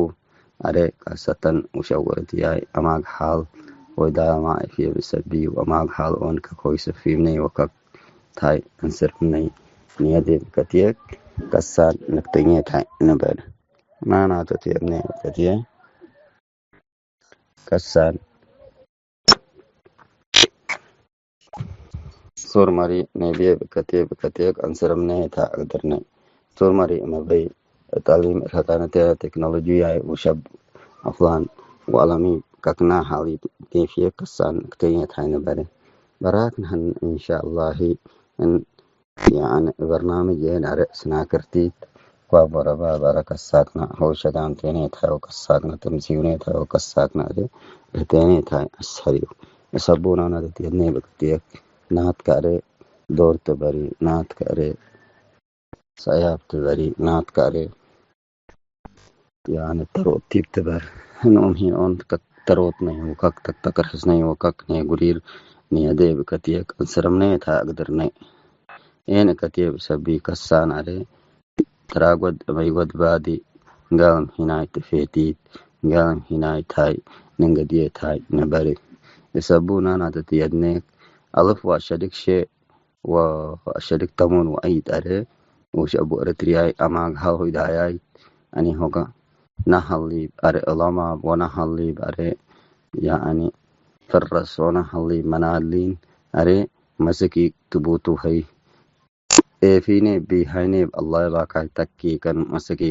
አረ ካሰተን ውሸወርትያይ አማግ ሐል ወዳማ እፍየ ብሰቢ ወአማግ ሐል ኦን ከኮይ ሰፊምነይ ወከክ ታይ እንስርምነይ ንየዴ ብከትየክ ከሳን ንክተኘ ታይ ነበረ። ናና ተትየኔ በቀድየ ከሳን ሱር መሪ ነብዬ ብከቴ ብከቴክ አንስርምነ ተ አግድርነ። ሱር መሪ እመበይ እጣሊም እርሀጣነተ ቴክኖሎጂያይ ውሸብ አፍላን ወአለሚ ከክና ሐሊብ ዴፍዬ ከሳን ክተኘት ሀይ ነበረ። በራክ ነህን እንሻአላሂ እን ያኒ በርናምጅ ኤን አረ ስናክርቲት ኳብ ወረባብ አረ ከሳክነ ሆሸዳም ቴኔት ሀይ ወከሳክነ ትምሲውኔት ሀይ ወከሳክነ አረ እህቴኔት ሀይ አሰሪው እሰቡናና ትትየኔ በቅትየክ ናትከ አረ ዶር ትበሪ ናትከ አረ ሰያብ ትበሪ ናትከ አረ ያኒ ተሮት ቲብ ትበር። ህንኦም ሂንኦን ተሮት ነይ ወከክ ተክተክር ሕስነይ ወከክ ነይ ጉሪር ንየዴ ብከትየክ እንስርምነይ ታ እግድርነይ። ኤን እከትየ ብሰቢ ከሳን አሬ ተራጎድ እበይጎድ ባዲ ጋልም ሂናይ ትፌቲት ጋልም ሂናይ ታይ ንንገድየ ታይ ነበሪ። እሰቡ ናና ትትየድኔክ አልፍ ወአሸድክ ሼ ወአሸድክ ተሙን ወአይድ አሬ ውሽ አቡ ኤረትርያይ አማግ ሀው ሂዳያይ አኒ ሆጋ ናሀሊብ አሬ እላማብ ወናሀሊብ አሬ ያአኒ ፈረስ ወናሀሊብ መናሊን አሬ መስኪ ትቡቱ ሀይ ኤፊኔ ቢሃይኔ አላህ ባካይ ተኪ ከን መስኪ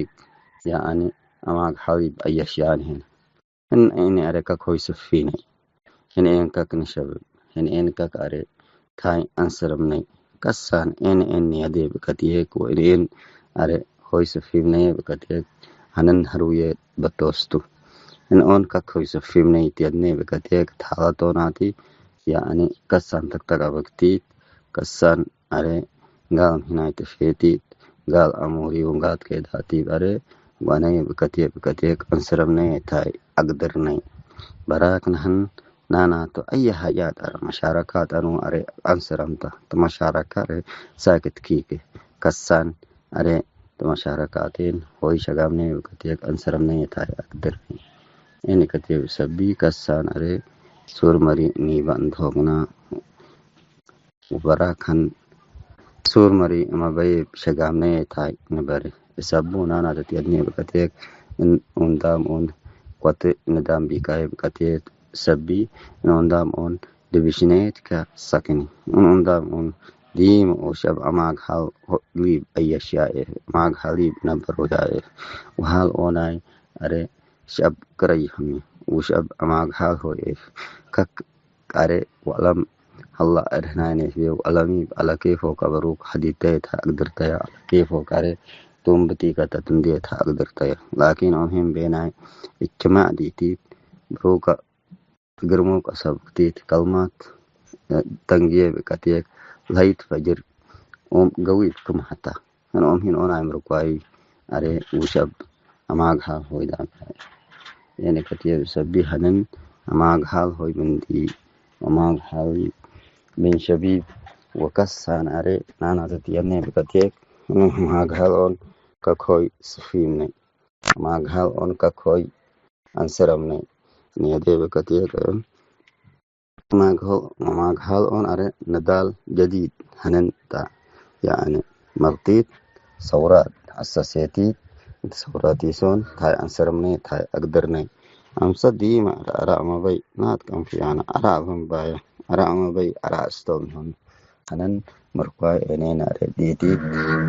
ያአኒ አማግ ሀሊብ አየሽያን ሄን። ህን ኤኒ አሬ ከክ ሆይ ስፊነይ። ህን ኤን ከክ ንሸብብ። ህን ኤን ከክ አሬ ታይ አንስርምነይ። ከሳን ኤን ኤን ንያዴ ብከትየክ ወእን ኤን አሬ ሆይ ስፊምነየ ብከትየክ ሀነን ሀርውየ በቶስቱ። ህን ኦን ከክ ሆይ ስፊምነይ ትየድኔ ብከትየክ ተሐለቶናቲ ያአኒ ከሳን ተክተክ አበክቲት ከሳን አሬ ጋል ሂናይ ትፌቲት ጋል አሙሪ ውንጋት ኬዳቲብ አሬ ወአነየ ብከትየ ብከትየክ እንስረምነየ ታይ አግድርነይ። በራክ ነህን ናናቱ አየ ሐጃት አረ መሻረካት አኑ አረ አንስረምተ። ተመሻረካ አረ ሳክት ኪክ ከሳን አረ ተመሻረካቴን ሆይ ሸጋምነ ወከቴክ አንስረምነ የታይ አግድር። እኒ ከቴብ ሰቢ ከሳን አረ ሱር መሪ ኒበ እንተሆግና ወበራከን ሱር መሪ እመ በይብ ሸጋምነ ታይ ንበሪ። እሰቡ ናና ተትየድኒ ብቀቴክ እን ኡንዳም ኡን ቆት ንዳም ቢቃይ ብቀቴት ሰቢ እን ኡንዳም ኡን ድብሽኔት ከሰክኒ እን ኡንዳም ኡን ዲም ወሸብ አማግ ሀል ሊብ አየሽያኤ ማግ ሀሊብ ነበር ወያኤ ወሀል ኦናይ አሬ ሸብ ቅረይ ህሚ ወሸብ አማግ ሀል ሆኤፍ ከክ ቃሬ ወአለም ሀላ እድህናይነ ህዬ ወአለሚ በአለ ኬፎ ከበሩክ ሐዲድተየ ተአግድርተየ አለ ኬፎ ቃሬ ቱም ብቲከተ ትምድየ ተአግድርተየ። ላኪን ኦምሂም ቤናይ እጅትማዕ ዲኢቲት ብሩከ ግርሙከ ሰብ ክቲት ከልማት ተንግዬ ብቀትየክ ለሀይት ፈጅር ኦም ገዊት ክም ሐታ። እን ኦም ሂን ኦናይ ምርኳይ አሬ ውሸብ አማግሃል ሆይ ዳንካይ። የኔ ከትየብ ሰቢ ሀንን አማግሃል ሆይ ምንዲ ወማግሃል ምን ሸቢብ ወከሳን አሬ ናናተት የኔ ብከትየክ እን አማግሃል ኦን ከኮይ ስፊምነ አማግሃል ኦን ከኮይ አንስረምነ ኔዴ ብከትየክ ማግሆ-፣ ማግሃል ኦን አረ ንዳል ጀዲድ ሀነን ታ፣ ያዕኒ መብጢት ሰውራት አሰሴቲት፣ እት ሰውራት ኢሶን ታይ አንሰርምኔ ታይ አግድርኔ። አምሰ ዲመ አረ አራእ መበይ ናት ቀንፍያነ አራእ በንባየ፣ አራእ መበይ አራእ እስቶም ይሆን። ሀነን ምርኳይ ኤኔነ አረ ዲቲት፣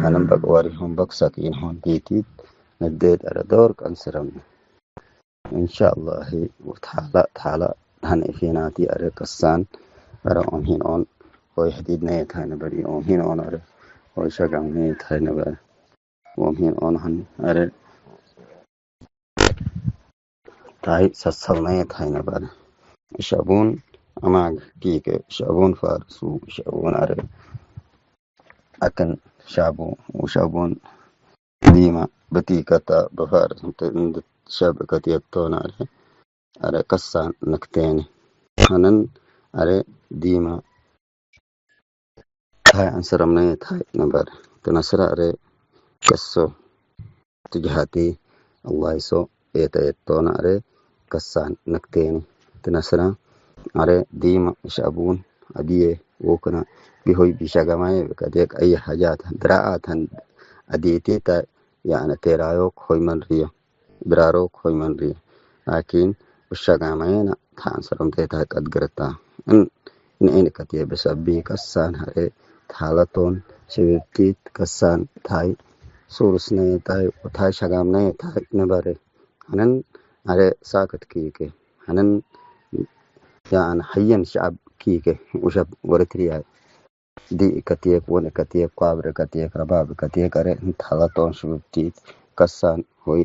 ሀነን በቅዋሪሆን በክሰክ ኢንሆን ዲቲት፣ ንዴት አረ ዶር ቀንስረምነ። እንሻአላህ ወተዓላ፣ ተዓላ ዳን እፌናቲ አረ ቅሳን አረ ኦምሂን ኦን ሆይ ሕዲድነ የታይ ነበር፣ ኦምሂን ኦን አረ ሆይ ሸጋምነ የታይ ነበር፣ ኦምሂን ኦን ሀን አረ ታይ ሰሰልነ የታይ ነበር። እሸቡን አማግ ኪከ፣ እሸቡን ፋርሱ፣ እሸቡን አረ አክን ሻቡ፣ ወሸቡን ዲመ በቲከተ በፋርስ እንተ እንድ ሸብ ከትየቶነ አረ፣ አረ ከሳን ነክቴኒ። ሐነን አረ ዲመ ታይ አንስረምነ ታይ ነበር። ትነስረ አረ ከሶ ትጅሃቲ አዋይሶ ኤተ ኤቶነ አረ ከሳን ነክቴኒ። ትነስረ አረ ዲመ እሸቡን አድዬ ውክነ ቢሆይ ቢሸገማዬ ብከዴክ አየ ሐጃት ድራአተን አድዬቴ ታይ ያነ ቴራዮክ ሆይ መንርየ፣ ድራሮክ ሆይ መንርየ። ላኪን፣ ወሸጋመየነ ተአንሰረምቴ ታይ ቀድግርታ። እን፣ እን፣ እን ከትየ ብሰቢ ከሳን ሀሬ ተሃለቶን፣ ሽብብቲት ከሳን ታይ፣ ሱሩስነየ ታይ፣ ወታይ ሸጋምነየ ታይ ነበረ። ሐነን ሀሬ ሳክት ኪከ፣ ሐነን፣ ያነ፣ ሐየን ሸዐብ ኪከ፣ ወሸብ ወርትርያይ። ዲእ ከትየክ ወነ ከትየክ ኳብረ ከትየክ ረባብ ከትየክ አረ እንት ሀለቶን ሽብብቲት ከሳን ሆይ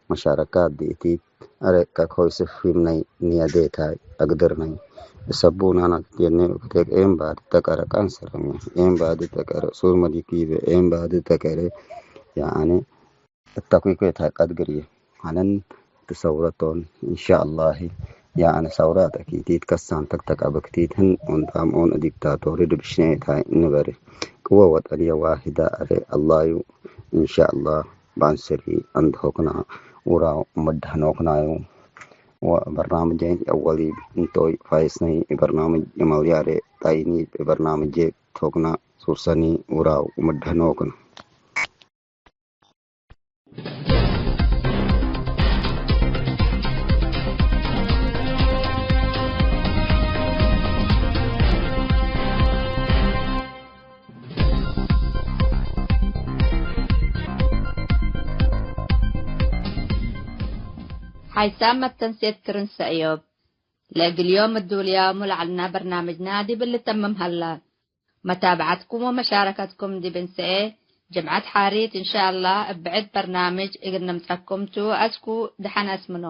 መሻረካት ዲእቲት አረ ከክ ሆይ ስፊም ናይ ንያዴታይ አግድር ናይ እሰቡ ናና ከትየኔ ከትየክ ኤም ባዲ ተቀረ ቀንሰረሚ ኤም ባዲ ተቀረ ሱር መዲኪበ ኤም ባዲ ተቀረ ያአነ እት ተኩይኮ የታይ ቀድግርየ ሐነን እት ሰውረቶን። እንሻአላህ ያአነ ሰውራት አኪቲት ከሳን ተክተክ አበክቲት ህን ኦንታም ኦን ዲክታቶሪ ድብሽነ የታይ እንበሪ። ቅወ ወጠንየ ዋሂዳ አሬ አላዩ። እንሻአላህ ባንስሪ አንድሆክና ውራው መድህኖክናዩ። ወበርናምጀ የአወሊ እንቶይ ፋይስነይ በርናምጅ የመልያሬ ጣይኒ በርናምጄ ቶክና ሱሰኒ ውራው መድህኖክና። ሓይሳም መተንሴት ክርን ሰእዮብ። ለእግል ዮም እዱልያሙ ለዐልና በርናምጅና ዲብ ልተምም ሀላ። መታብዐትኩም ወመሻረከትኩም ዲብ እንሰኤ ጅምዐት ሓሪት እንሻአላህ እብ ብዕድ በርናምጅ እግል ነምጸኩም ቱ። አስኩ ደሐን አስምኖ።